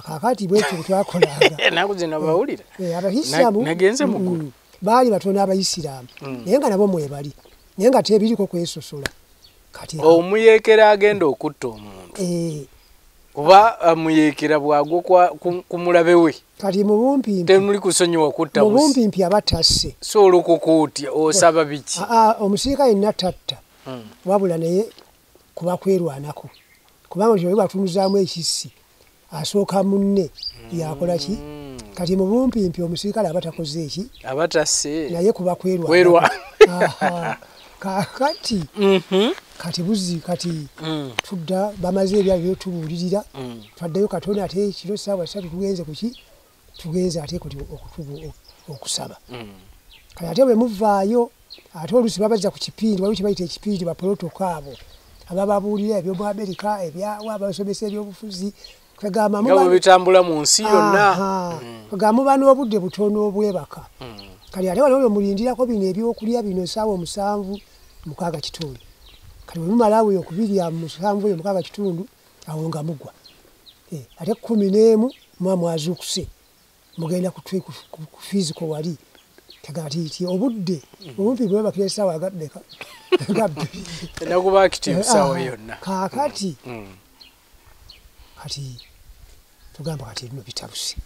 Kaakati bwetyo bwe twakolanga. Ennaku zino bawulira Abayisiraamu nagenze mu ggulu. Baali batono abayisiraamu, naye nga nabo mwebali, naye nga tebiriko kwesosola. Kati omuyeekera agenda okutta omuntu oba omuyeekera bw'agwa ku mulabe we, kati mu bumpimpi temuli kusonyiwa kutta mu bumpimpi aba tasse. So olukukuutya osaba biki? Omusirikale yenna tatta, wabula naye kuba kwerwanako, kubanga nti batunuzaamu ekissi asooka munne yakola ki. Kati mu bumpimpi omusirikale aba takoze eki, aba tasse, naye kuba kwerwanako. Kakati kati buzi kati tudda bamaze ebyalo byotubuulirira, twaddayo katono ate ekiro ssaawa 3 tugenze kuki, tugenze ate okusaba. Kati ate bwe muvaayo ate oluusi babazza ku kipindi, waliwo kye bayita ekipindi, bapolotoko abo abababuulira eby'omu Amerika, ebyawa abasomesa ebyobufuzi, kwegamba nga bwe bitambula mu nsi yonna, kwegamba muba n'obudde butono obwebaka. Kati ate waliwo bwe mulindirako bino ebyokulya bino essaawa 7 6 kitundu. Kati bwe mumala awo okubirya 7 eyo 6 kitundu awo nga mugwa. Ate 11 muba mwazuukuse mugenda ku physical wali. Kati obudde obumpi bwebakira essaawa agabbeka gabbiri. Nakuba active essaawa yonna. Kaakati kati tugamba kati bino bitabuse.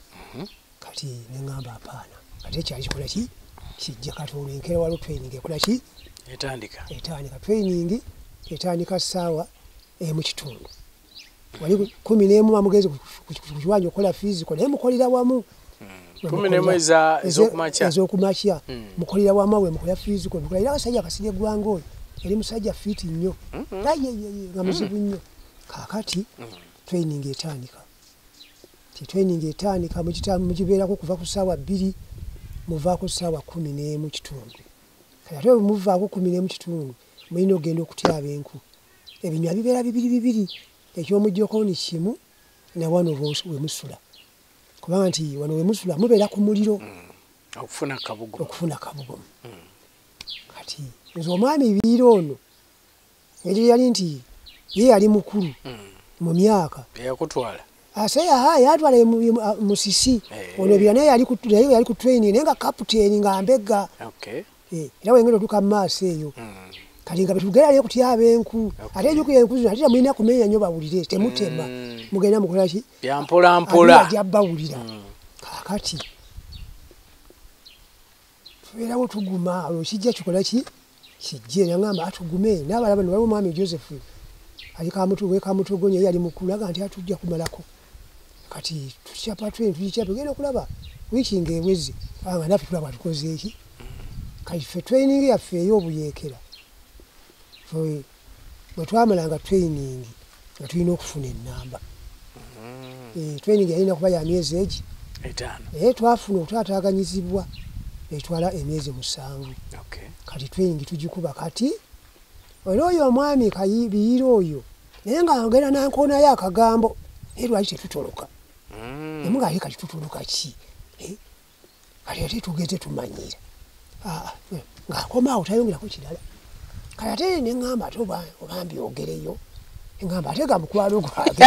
Kati ne ŋŋamba apaana. Kati ekyali kikola ki? Kijja. Kati olwo enkeera waliwo training ekola ki? Etandika. Etandika. Training etandika ssaawa 1 kitundu. Wali 11 bamugenze ku kiwanja okukola physical, naye mukolera wamu. 11 ez'okumakya. Ez'okumakya. Mukolera wamu we mukola physical. Mukolera era abasajja akasirye eggwanga oyo yali musajja fit nnyo. Nga muzibu nnyo. Kaakati training etandika. Training etandika mugibeerako kuva ku ssaawa 2 muvaako ssaawa 11 kitundu. Kati ate bwe muvaako 11 kitundu mulina okugenda okutyaba enku. Ebinywa bibeera bibiri bibiri, eky'omujjokooni kimu na wano we musula. Kubanga nti wano we musula mubeera ku muliro. Okufuna kabugumu. Okufuna kabugumu. Kati nze omwami Biira ono engeri yali nti ye yali mukulu mu myaka. Eyakutwala. Ase yatwala musisi. Ono Biira naye yali ku training naye nga captain nga mbega. Era wengenda otuuka mu maaso eyo. Kati nga betugera leero kutyaba enku. Ate ejjukira enku zino ate temulina kumenya nnyo bawulire, temutema. Mugenda mukola ki? Bya mpola mpola. Ajja bawulira. Kaakati tubeerawo tuguma, olwo kijja kikola ki? Kijje. Nagamba atugume. N'abalala bano waliwo omwami Joseph ali Kamutugonya, ye yali mukulu, agamba nti atujja kumalako. Kati tukyapa training, tugikyapa, tugenda okulaba wiiki ng'eweze, nga naffe tulaba tukoze eki. Kati ffe training yaffe ey'obuyeekera, bwe twamalanga training nga tulina okufuna ennamba. Training yalina kuba ya myezi egi 5. Naye twafuna okutaataaganyizibwa etwala emyezi 7. Kati training tugikuba. Kati era oyo omwami Biira oyo Naye nga ngenda nankoonayo akagambo, naye lwaki tetutoloka? Naye nga kati tutoloka ki? Kati ate tugeze tumanyira. Ng'akomaawo tayongerako kirala. Kati ate ne ŋŋamba ate oba mbyogereyo. Ŋŋamba ate ga mukwano gwange.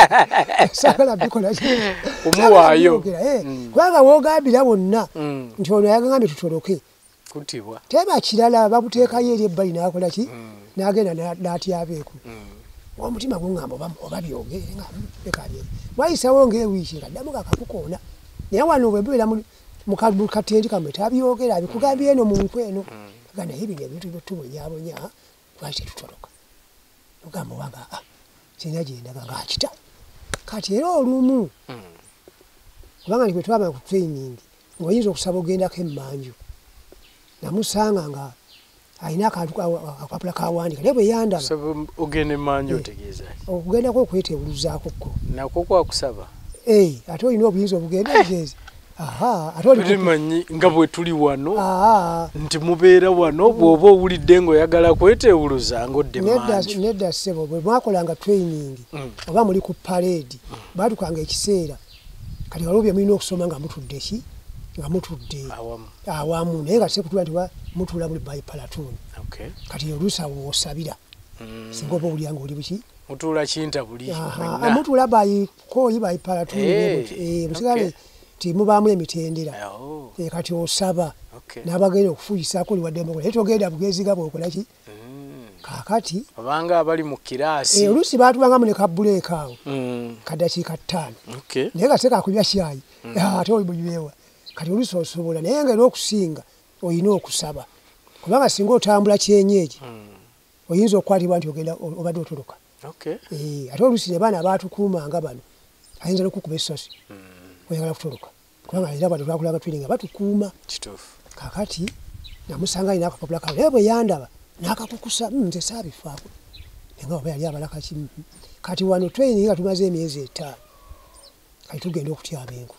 Saagala bikola ki? Omuwaayo. Kubanga w'ogambira wonna nti ono yagambye tutoloke. Kutibwa. Teba kirala babuteekayo eri ebbali n'akola ki? N'agenda n'atyabeeko. Omutima guŋŋamba oba byogere nga leka byogere. Wayisawo ng'ewiiki nga ddamu gakakukoona. Naye wano bwe mbeera mu katendi kammwe tabyogera abikugambye eno mu nkwe eno. Aga naye bino ebintu byotubonyaabonya lwaki tetutoloka? Ogamba obanga sirina gye ndaga ng'akita. Kati era olumu kubanga nti bwe twabanga ku training ng'oyinza okusaba ogendako emmanju. Namusanga nga alina akantu akapapula k'awandiika naye bwe yandaba. Okusaba ogenda emmanju otegeeza ki? Okugendako okweteewuluzaako kko. Nakwo kwakusaba? Ate olina obuyinza obugenda obugenzi. Ate oli Tumanyi nga bwe tuli wano nti mubeera wano bw'oba owulidde ng'oyagala kweteewuluza ng'odda emmanju. Nedda ssebo, bwe mwakolanga training oba muli ku parade baatukanga ekiseera kati waliwo bye mulina okusoma nga mutudde ki? Nga mutudde awamu naye nga sekutula nti mutuula muli by platoon. Kati oluusi awo w'osabira singa oba owulira ng'oli buki? Mutuula kintabuli. Mutuula by kooyi by platoon musigale nti mubaamu emitendera. Kati osaba n'abagenda okufuuyisaako oli wadde mbogo naye togenda bugenzi nga bw'okola ki? Kaakati obanga abali mu kiraasi oluusi baatubangamu ne kabbuleeka awo kaddakiika 5 naye nga sekakunywa kyayi ate oli bunywewa. Kati oluusi osobola naye nga era okusinga olina okusaba kubanga singa otambula kyenyeegi oyinza okukwatibwa nti ogenda obadde otoloka. Ate oluusi ne baana abaatukuumanga bano ayinza n'okukuba essasi oyagala kutoloka kubanga era bano twakulanga training nga batukuuma. Kaakati namusanga alina akapapula kawe naye bwe yandaba n'akakukusa nze saabifaako naye nga oba yali abala kaki. Kati wano training nga tumaze emyezi 5 kati tugenda okutyaba enku.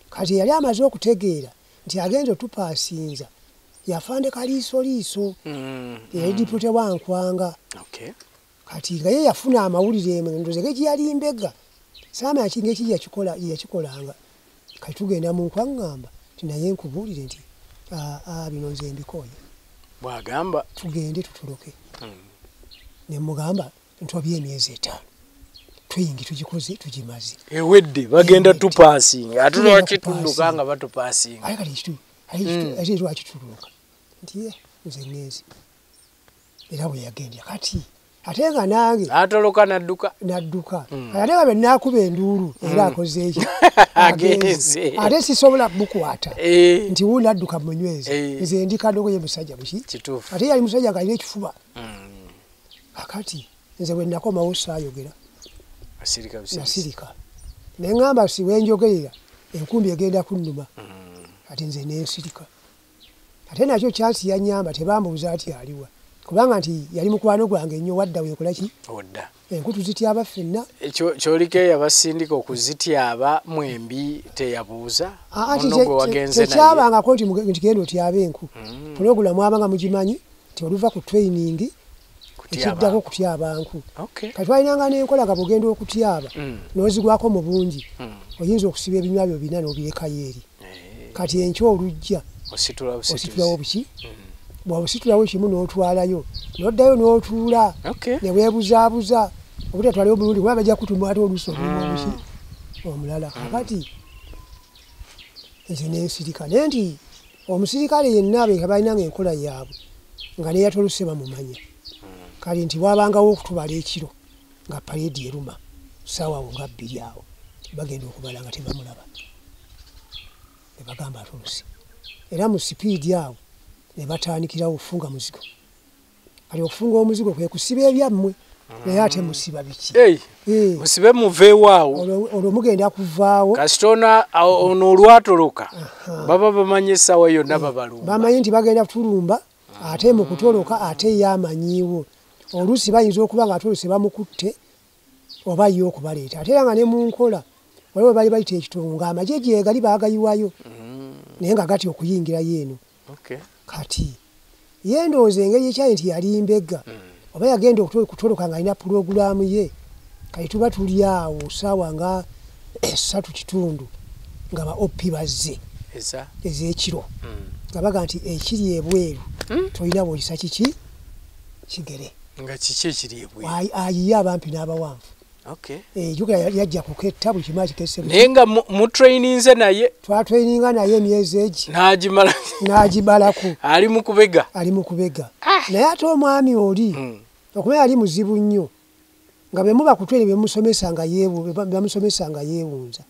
Kati yali amaze okutegeera nti agenze otupaasinza yafande kaliisoliiso yali deputy wa Nkwanga. Kati nga ye yafuna amawulire ndowooza engeri gye yali mbega saamanya ki ngeri ki yakikolanga. Kati tugenda mu nkwa ŋŋamba nti naye nkubuulire nti bino nze mbikooye. Bw'agamba tugende tutoloke. Ne mugamba ntwabye emyezi 5. Training tugikoze tugimaze. Ewedde bagenda tupaasinga ate lwaki tudduka nga batupaasinga? Ate kati ate lwaki tutuluka? Nti ye nze ŋŋenze. Era bwe yagenda kati ate nga nange atoloka n'adduka. N'adduka. Ate nga bwe nnaakuba enduulu era akoze eki? Agenze. Ate sisobola kubukwata nti wuuno adduka munyweze. Nze ndi kadogo ye musajja buki? Kituufu. Ate yali musajja ng'alina ekifuba. Kakati nze bwe nakomawo saayogera. Nasirika. Ne ŋŋamba si we njogerera enkumbi egenda kunnuma. Ate nze ne nsirika. Ate nakyo kyansi yannyamba tebambuuza ati aliwa. Kubanga nti yali mukwano gwange nnyo wadda weekola ki? Odda. Enkutu zityaba ffenna. Kyoliko eyabasindika okuzityaba mwembi teyabuuza? Munno gwe wagenze naye. Tekyabangako nti genda otyabe enku. Pulogulaamu mwabanga mugimanyi nti oluva ku training ekiddako kutyaba nku. Kati twalinanga n'enkola nga bw'ogenda okutyaba n'ozigwako mu bungi oyinza okusiba ebinywa byo bina n'obirekayo eri. Kati enkya olujja ositulawo buki? Bw'ositulawo kimu n'otwalayo n'oddayo n'otuula ne weebuzaabuza obutatwalayo omulundi kuba bajja kutuma ate oluusi omulimu obuki omulala. Kakati nze ne nsirika naye nti omusirikale yenna be balinanga enkola yaabwe nga n'eyatolose bamumanya. Kale nti waabangawo okutubala ekiro nga parade eruma ssaawa awo nga 2 awo bagenda okubala nga tebamulaba ne bagamba atolose. Era mu sipiidi awo ne batandikirawo okufunga muzigo. Kati okufunga omuzigo kwe kusiba ebyammwe naye ate musiba biki? Musibe muveewo awo. Olwo mugenda kuvaawo. Kasita ono olwatoloka baba bamanyi essaawa yonna babalumba. Bamanyi nti bagenda kutulumba ate mu kutoloka ate ye amanyiiwo. Oluusi bayinza okuba nga atolose bamukutte oba ye okubaleeta. Ate era nga ne mu nkola waliwo bali bayita ekitungo ng'amagye gye gali baagayiwayo naye nga gatya okuyingirayo eno. Kati ye ndowooza engeri ekyali nti yali mbega oba yagenda okutoloka ng'alina pulogulaamu ye Kati tuba tuli awo ssaawa nga 3:15 nga ba OP bazze ez'ekiro nga baga nti ekiri ebweru tolina bw'oyisa kiki kigere. Nga kiki ekiri ebweru? Ayiye abampi n'abawanvu. Jjukira yajja kuketta buli kimu akikesse. Naye nga mutraininze naye? Twatraininga naye emyezi egi. N'agimalako. Ali mu kubega. Ali mu kubega. Naye ate omwami oli okumanya ali muzibu nnyo. Nga bwe muba ku training bemusomesa nga yeewunza.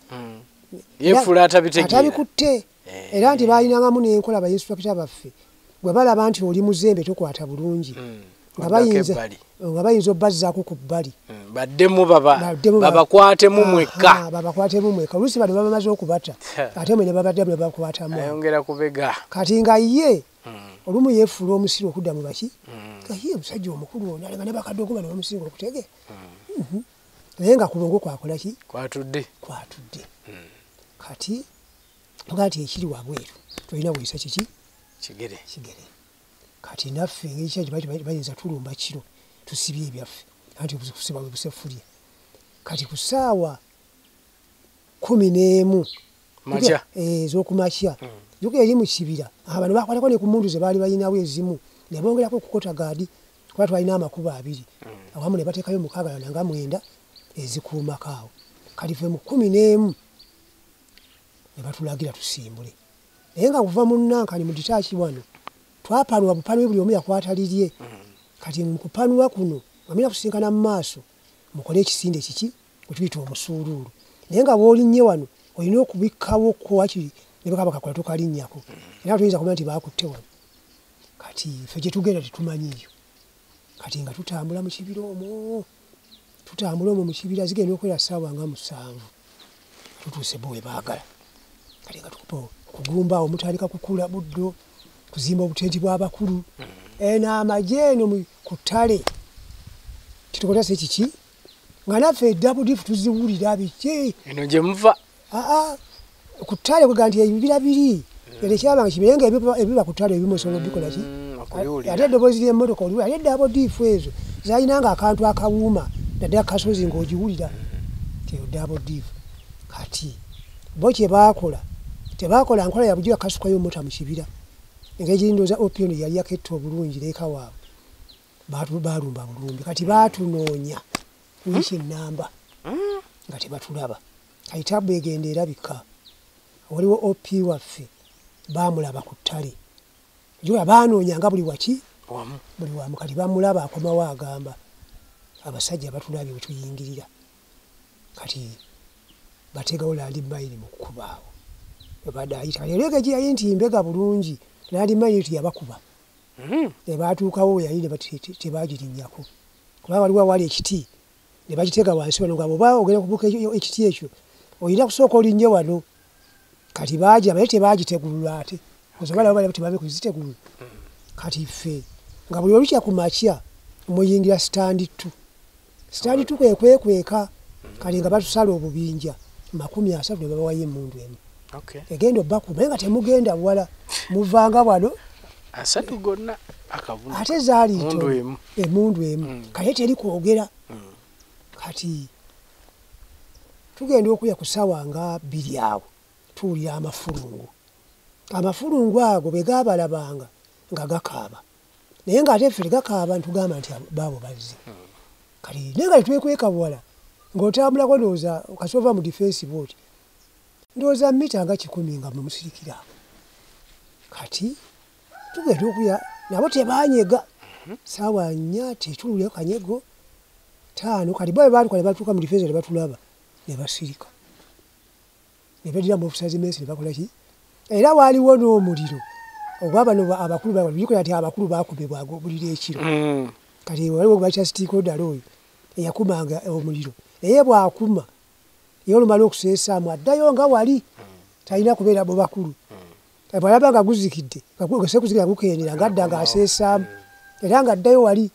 Yeefuula atabitegeera. Atabikutte. Era nti baalinangamu n'enkola ba instructor baffe. Bwe balaba nti oli muzembe tokwata bulungi. Nga bayinza obbazzaako ku bbali. Baddemu babakwatemu mwekka. Babakwatemu mwekka. Oluusi bano baba bamaze okubata. Ate mwe ne babaddamu ne babakwatamu. Ayongera kubega. Kati nga ye olumu yeefuula omusiru okudda mu baki. Nga ye omusajja omukulu ono alenga ne bakadde okuba ne bamusinga okutegeera. Naye nga ku bwongo kwakola ki? Kwatudde. Kwatudde. Kati tugaa nti ekiri wabweru tolina bw'oyisa kiki? Kigere. Kigere. Kati naffe engeri kyaki bayinza tulumba kiro tusibye ebyaffe anti kusiba bwe busefulya. Kati ku ssaawa 11 makya ez'okumakya jjukira eri mu kibira bano bakwatako ne ku mmundu ze baali balinawo ezimu ne bongerako okukota gaadi kuba twalina amakubo abiri awamu ne bateekayo 6 nga 9 ezikuumako awo. Kati ffe mu 11 ne batulagira tusimbule. Naye nga kuva mu Nankani mu ditaaki wano twapanwa bupanwe buli omu yakwata lirye. Kati mu kupanwa kuno wamira kusinkana mu maaso mukole ekisinde kiki otuyita omusuuluulu. Naye nga bw'olinnye wano olina okubikkawo wakiri ne bakaba kakola tokalinnyako. Era tuyinza kumanya nti baakutte wano. Kati ffe gye tugenda tetumanyiiyo. Kati nga tutambula mu kibira omwo tutambula omwo mu kibira zigenda okwera ssaawa nga 7 tutuuse bo we baagala. Kati nga tukupa okugumba awo mutandika kukula buddo kuzimba obutenti bw'abakulu. Eno amagye eno ku ttale kitukola se kiki nga naffe eddabudifu tuziwulira biki eno gye muva ku ttale kwega nti ebibira biri era ekyabanga kibire nga ebiba ku ttale ebimu osobola obikola ki ate eddoboozi ly'emmotoka oliwulira ate eddabudifu ezo zalinanga akantu akawuuma naddala kasozi ng'ogiwulira eyo ddabudifu. Kati bo kye baakola tebaakola nkola ya bulijjo yakasukayo mota mu kibira. Engeri gye ndowooza OP ono yali yaketta obulungi leeka waabwe baalumba bulumbi. Kati baatunoonya wiiki ennamba nga tebatulaba. Kati tabbu egenda erabika waliwo OP waffe baamulaba ku ttale. Jjukira baanoonya nga buli waki buli wamu. Kati bamulaba akomawo agamba abasajja batulabye we tuyingirira. Kati bategawo landmayini mu kkubo awo webadde ayita. Kati era gye yali nti mbega bulungi landmayini teyabakuba. Ne baatuukawo we yali tebagirinnyako. Kuba waliwo awali ekiti ne bakiteeka wansi wano nga bw'oba ogenda kubuuka ekiti ekyo olina kusooka olinnye wano. Kati baagiraba naye tebagitegulula ate. Osobola balaba tebabe kuzitegulula. Kati ffe nga buli olukya ku makya muyingira stand 2. Stand 2 kwe kwekweka kati nga batusala obubinja 30 ne babawayo emmundu emu. Egenda obbakuba naye nga temugenda wala muvanga wano 30 gonna akabuna. Ate zaali emmundu emu. Kale teri kwogera. Kati tugenda okuya ku ssaawa nga 2 awo tuwulira amafulungu. Amafulungu ago bwe gaabalabanga nga gakaaba. Naye ng'ate ffe tegakaaba ntugamba nti baabo bazze. Kati naye nga tetwekweka buwala ng'otambulako ndowooza kasita ova mu defense bw'oti ndowooza mita nga 100 nga mwe musirikira awo. Kati tugenda okuya nabo tebaanyega. Ssaawa 4 tetuwulira kanyego 5. Kati bo bwe baatuuka ne batuuka mu defense ne batulaba ne basirika. Ne beddira mu officers mess ne bakola ki? Era waaliwo n'omuliro ogwa bano abakulu bajjukira nti abakulu baakubibwanga omuliro ekiro. Kati waliwo gwe bayita stakeholder oyo eyakumanga omuliro. Naye bw'akuma ye olumala okuseesaamu addayo nga wali talina kubeera bo bakulu. Bw'alaba nga guzikidde nga gukendera ng'adda ng'aseesaamu era ng'addayo wali.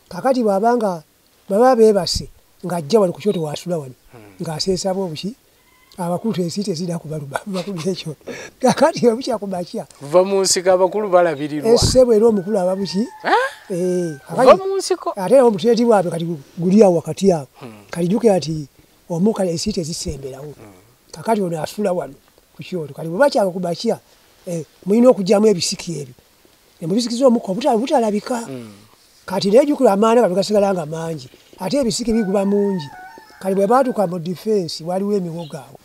Kaakati bw'aba nga baba beebase ng'ajja wano ku kyoto w'asula wano ng'aseesaamu obuki Abakulu ensi tezirina kubaluma bakubira ekyoto. Kakati obukya ku makya kuva mu nsiko abakulu balabirirwa. Essebo era omukulu aba buki? Kuva mu nsiko. Ate omuteeti bwabwe kati guli awo wakati awo. Kati jjukira nti omuka ensi tezisemberawo. Kakati ono asula wano ku kyoto. Kati bwe bakyaka ku makya mulina okuggyamu ebisiki ebyo. Ne mubisikiza omukka obutalabika. Kati naye jjukira amaana kati gasigala nga mangi. Ate ebisiki biguba mungi. Kati bwe baatuuka mu defense waliwo emiwogo awo.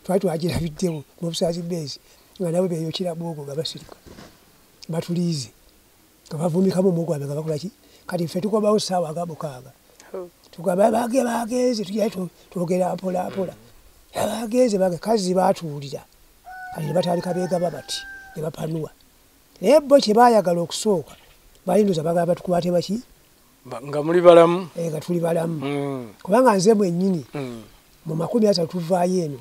Twali twagirabiddewo mu busazi base nga nabo beeyokera bwogo nga basirika. Batuliize. Nga bavumikamu omwogo gwabwe nga bakola ki? Kati ffe tukomawo ssaawa nga 6. Tugamba bagenze tujja twogera mpola mpola. Bagenze kazi baatuwulira. Kati ne batandika beegaba bati ne bapanuwa. Naye bo kye baayagala okusooka balinduza bagamba batukwate baki? Nga muli balamu. Nga tuli balamu. Kubanga nze mwennyini mu 30 tuvaayo eno.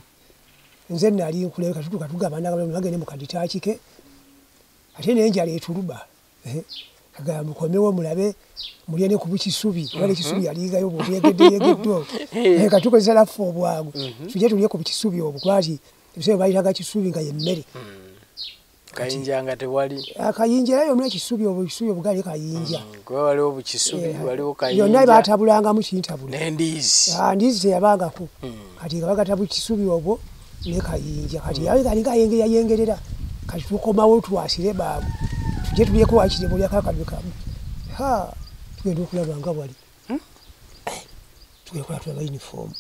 Nze nali nkuleka tutuuka tugabana bagende mu kaditaaki ke. Ate n'enjala etuluba. Agamba mukomewo mulabe mulye ne ku bukisubi. Kuba ekisubi yalingayo bweyegedde. Kati tukozesa laffe obwangu. Tujje tulye ku bukisubi obwo kuba nti ebiseera bayitaga kisubi nga ye mmere. Kayinja nga tewali. Akayinja era yonna kisubi obwo kisubi obugali kayinja. Kuba waliwo bukisubi waliwo kayinja. Yonna baatabulangamu kintabula. N'endiizi. Ndiizi teyabangako. Kati nga bagata bukisubi obwo ne kayinja. Kati yali kalinga ayengerera. Kati tukomawo twasire baabu. Tujje tulyeko wakiri mulyako akadwe kamu. Tugenda okulaba nga wali. Tugenda okulaba tulaba uniform.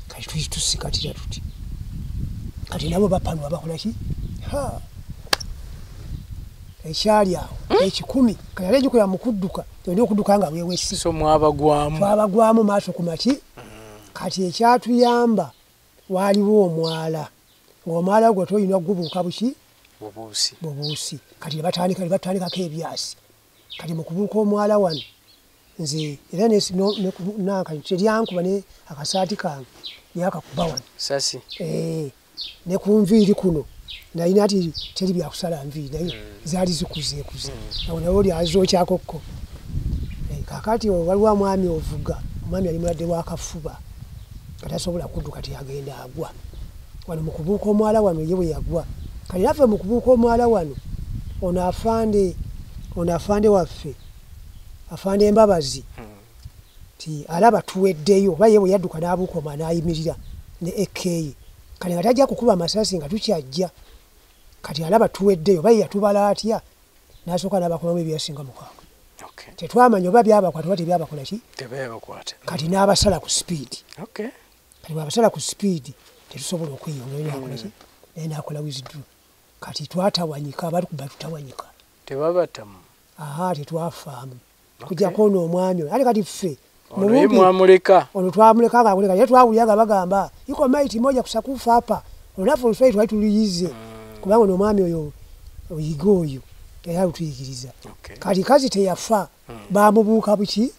Kati tusikatira tuti. Kati nabo bapanwa bakola ki? Ekyali awo 10 kati ate jjukira mu kudduka olina okudduka nga weewesse. So mwabagwamu. Twabagwamu maaso ku maki. Kati ekyatuyamba waaliwo omwala. Ng'omwala ogwo tolina kugubuuka buki? Bubuusi. Bubuusi. Kati ne batandikako ebyasi. Kati mu kubuuka omwala wano nze era teryankuba ne akasaati kange lyakakuba wano. Sasi. Ne ku nviiri kuno. Nalina ati teri byakusala nviiri naye zaali zikuzeekuze. Awo nawe oli azookyakokko. Kaakati waliwo omwami ovuga, omwami yali mulwadde wa kafuba. Kati tasobola kudduka teyagenda agwa. Wano mu kubuuka omwala wano ye bwe yagwa. Kati naffe mu kubuuka omwala wano ono afande waffe, afande Mbabazi, ti alaba tuweddeyo oba ye bwe yadduka n'abuuka omwala n'ayimirira ne AK. Kati nga tajja kukuba amasasi nga tukyajja. Kati alaba tuweddeyo oba ye yatubala atya n'asooka n'abakubamu ebyasinga 6. Tetwamanya oba byabakwata oba tebyabakola ki? Tebyabakwata. Kati n'abasala ku sipiidi. Kati bw'abasala ku sipiidi tetusobola okweyongera n'akola ki? Naye n'akola withdraw. Kati twatawanyika abalikuba tutawanyika. Tebabatamu. Tetwafaamu. Kujjako ono omwami oyo. Ate kati ffe ono mwamuleka. Ono twamuleka ng'akuleka. Naye twawulira nga bagamba iko maiti moja kusakufa hapa. Ono naffe oluswahili twali tuluyize. Kubanga ono omwami oyo oyiga oyo era alutuyigiriza. Kati kazi teyafa bamubuuka buki?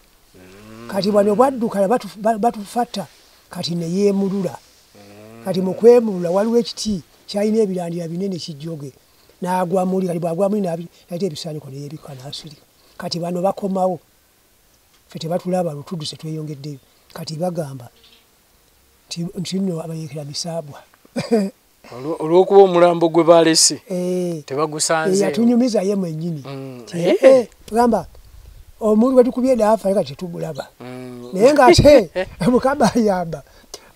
Kati bano bwadduka batufata kati ne yeemulula. Kati mu kwemulula waliwo ekiti kyalina ebirandira binene kijjoge. N'agwa muli kati bw'agwa muli n'ayita ebisaaniko ne yeebikka n'asirika. Kati bano bakomawo. Ffe tebatulaba lutudduse tweyongeddeyo. Kati bagamba nti nno abayeekera misaabwa. Olw'okuba omulambo gwe baalese tebagusanze. Yatunyumiza ye mwennyini. Tugamba omuntu gwe tukubye n'afa kati tetumulaba. Naye ng'ate Mukama ayamba.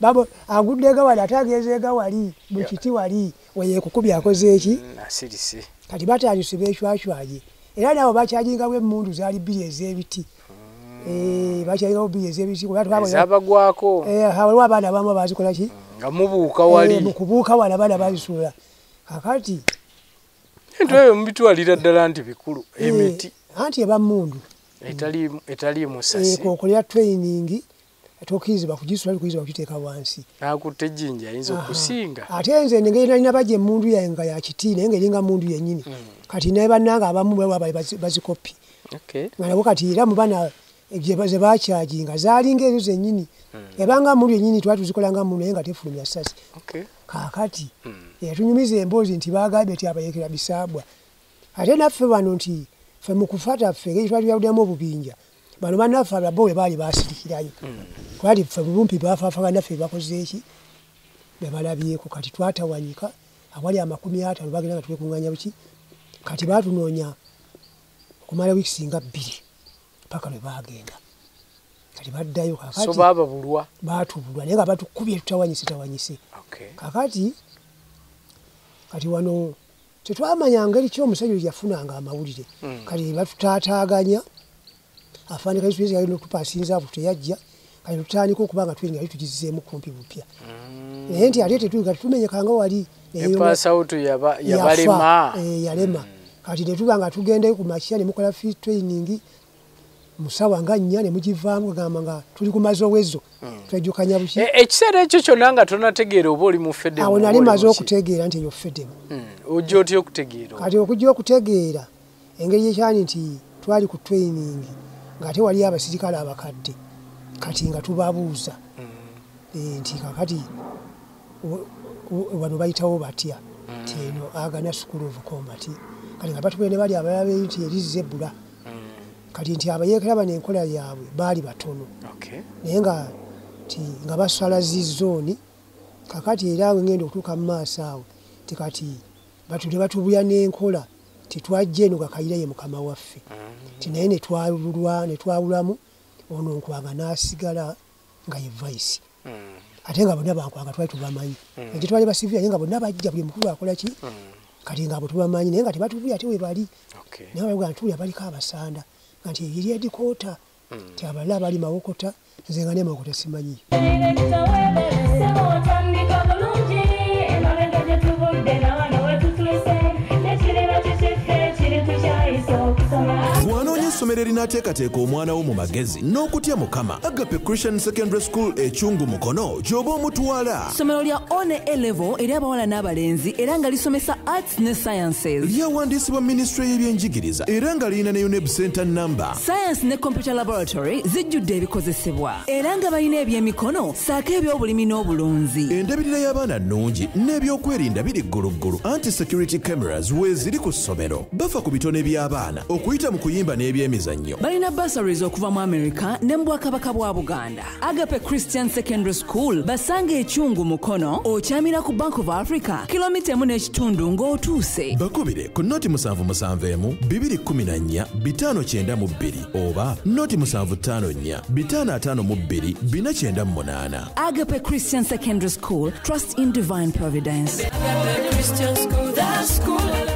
Babo agudde wali ate agenzeega wali mu kiti wali we yeekukubye akoze eki? Asirise. Kati batandise beecwacwanye. Era nabo bakyajingawo emmundu zaali 2 ez'ebiti. Bakyalinawo 2 ez'ebiti. Ezabagwako. Waliwo abaana abamu abaazikola ki? Nga mubuuka wali. Mu kubuuka wali abaana baazisuula. Kaakati ebintu ebyo mubitwalira ddala nti bikulu emiti. Anti eba mmundu. Etaliimu ssasi. K'okolera training tokkirizibwa kugisula tokkirizibwa kugiteeka wansi. N'akutte ejjinja ayinza okusinga. Ate nze engeri nalina bajja emmundu yange nga ya kiti naye ng'eringa mmundu yennyini. Kati naye bannange abamu bali bazikopi. Nga nabo kati era mu baana ze baakyajinga zaalinga ezo zennyini. Ebanga mmundu yennyini twali tuzikola nga mmundu naye nga tefulumya ssasi. Kaakati yatunyumiza emboozi nti baagambye nti abayeekera bisaabwa. Ate naffe bano nti ffe mu kufata ffe engeri twali twawuddemu obubinja bano bannaffe abo bwe baali baasirikirayo. Twali ffe bumpi baafaafaga naffe bakoze eki? Bebalabyeko kati twatawanyika awali 50 bagenda nga twekunganya buki kati batunoonya okumala wiiki nga 2 paka lwe bagenda kati baddayo kakati so bababulwa batubulwa naye nga batukubye tutawanyise okay. Kakati kati wano tetwamanya ngeri ki omusajja yafunanga amawulire kati batutaataaganya afanika Yesu yali n'okupasinza awo teyajja kati tutandika okuba nga twinga tugizeemu kumpi bupya naye nti ate tetuga tumenyekanga wali epasautu yabalema yalema kati ne tuba nga tugendayo ku makya ne mukola free training musawa nga 4 ne mugivaamu kugamba nga tuli ku mazowezo twejjukanya buki ekiseera ekyo kyonna nga tonategeera oba oli mu fedemu awo nali maze okutegeera nti eyo fedemu ojja otya okutegeera kati okujja okutegeera engeri ekyali nti twali ku training ng'ate waliyo abasirikale abakadde kati nga tubabuuza nti kakati wano bayitawo batya nti eno Agana School of Combat kati nga batubule ne bali abalala nti eri Zebra kati nti abayeekera bano enkola yaabwe baali batono naye nga ti nga basala zizooni kakati era ngenda okutuuka mu maaso awo ti kati batule batubuya n'enkola titwajja eno Gakayira ye mukama waffe ti naye ne twawulwamu ono Nkwanga n'asigala nga ye vice ate nga bonna bankwanga twali tubamanyi ekyo twali basivira naye nga bonna bajja buli mukulu akola ki kati nga abo tubamanyi naye nga tebatubuya ate we bali naye bavuga nti tuwulira baliko abasanda nga nti eri edikoota ti abalala bali Mawokota nze nga ne Mawokota simanyiyo. Bw'anoonya essomero erinaateekateeka omwana wo mu magezi n'okutya Mukama, Agape Christian Secondary School e Kyungu Mukono gy'oba omutwala. Ssomero lya One A Level eri abawala n'abalenzi era nga lisomesa arts ne sciences. Lyawandiisibwa minisitule y'ebyenjigiriza era nga lirina ne UNEB Center number. Science ne computer laboratory zijjudde ebikozesebwa era nga balina ebyemikono ssaako ebyobulimi n'obulunzi. Endabirira y'abaana nnungi n'ebyokwerinda biri gguluggulu. Anti-security cameras weeziri ku ssomero. Bafa ku bitone by'abaana okuyita mu kuyimba n'ebyemizannyo. Balina bursaries okuva mu America ne mu Bwakabaka bwa Buganda. Agape Christian Secondary School basanga e Kyungu Mukono okyamira ku Bank of Africa kilomita 1.5 ng'otuuse. Bakubire ku 077 214 592 oba 0754 552 498. Agape Christian Secondary School, trust in divine providence. Agape Christian School, the school.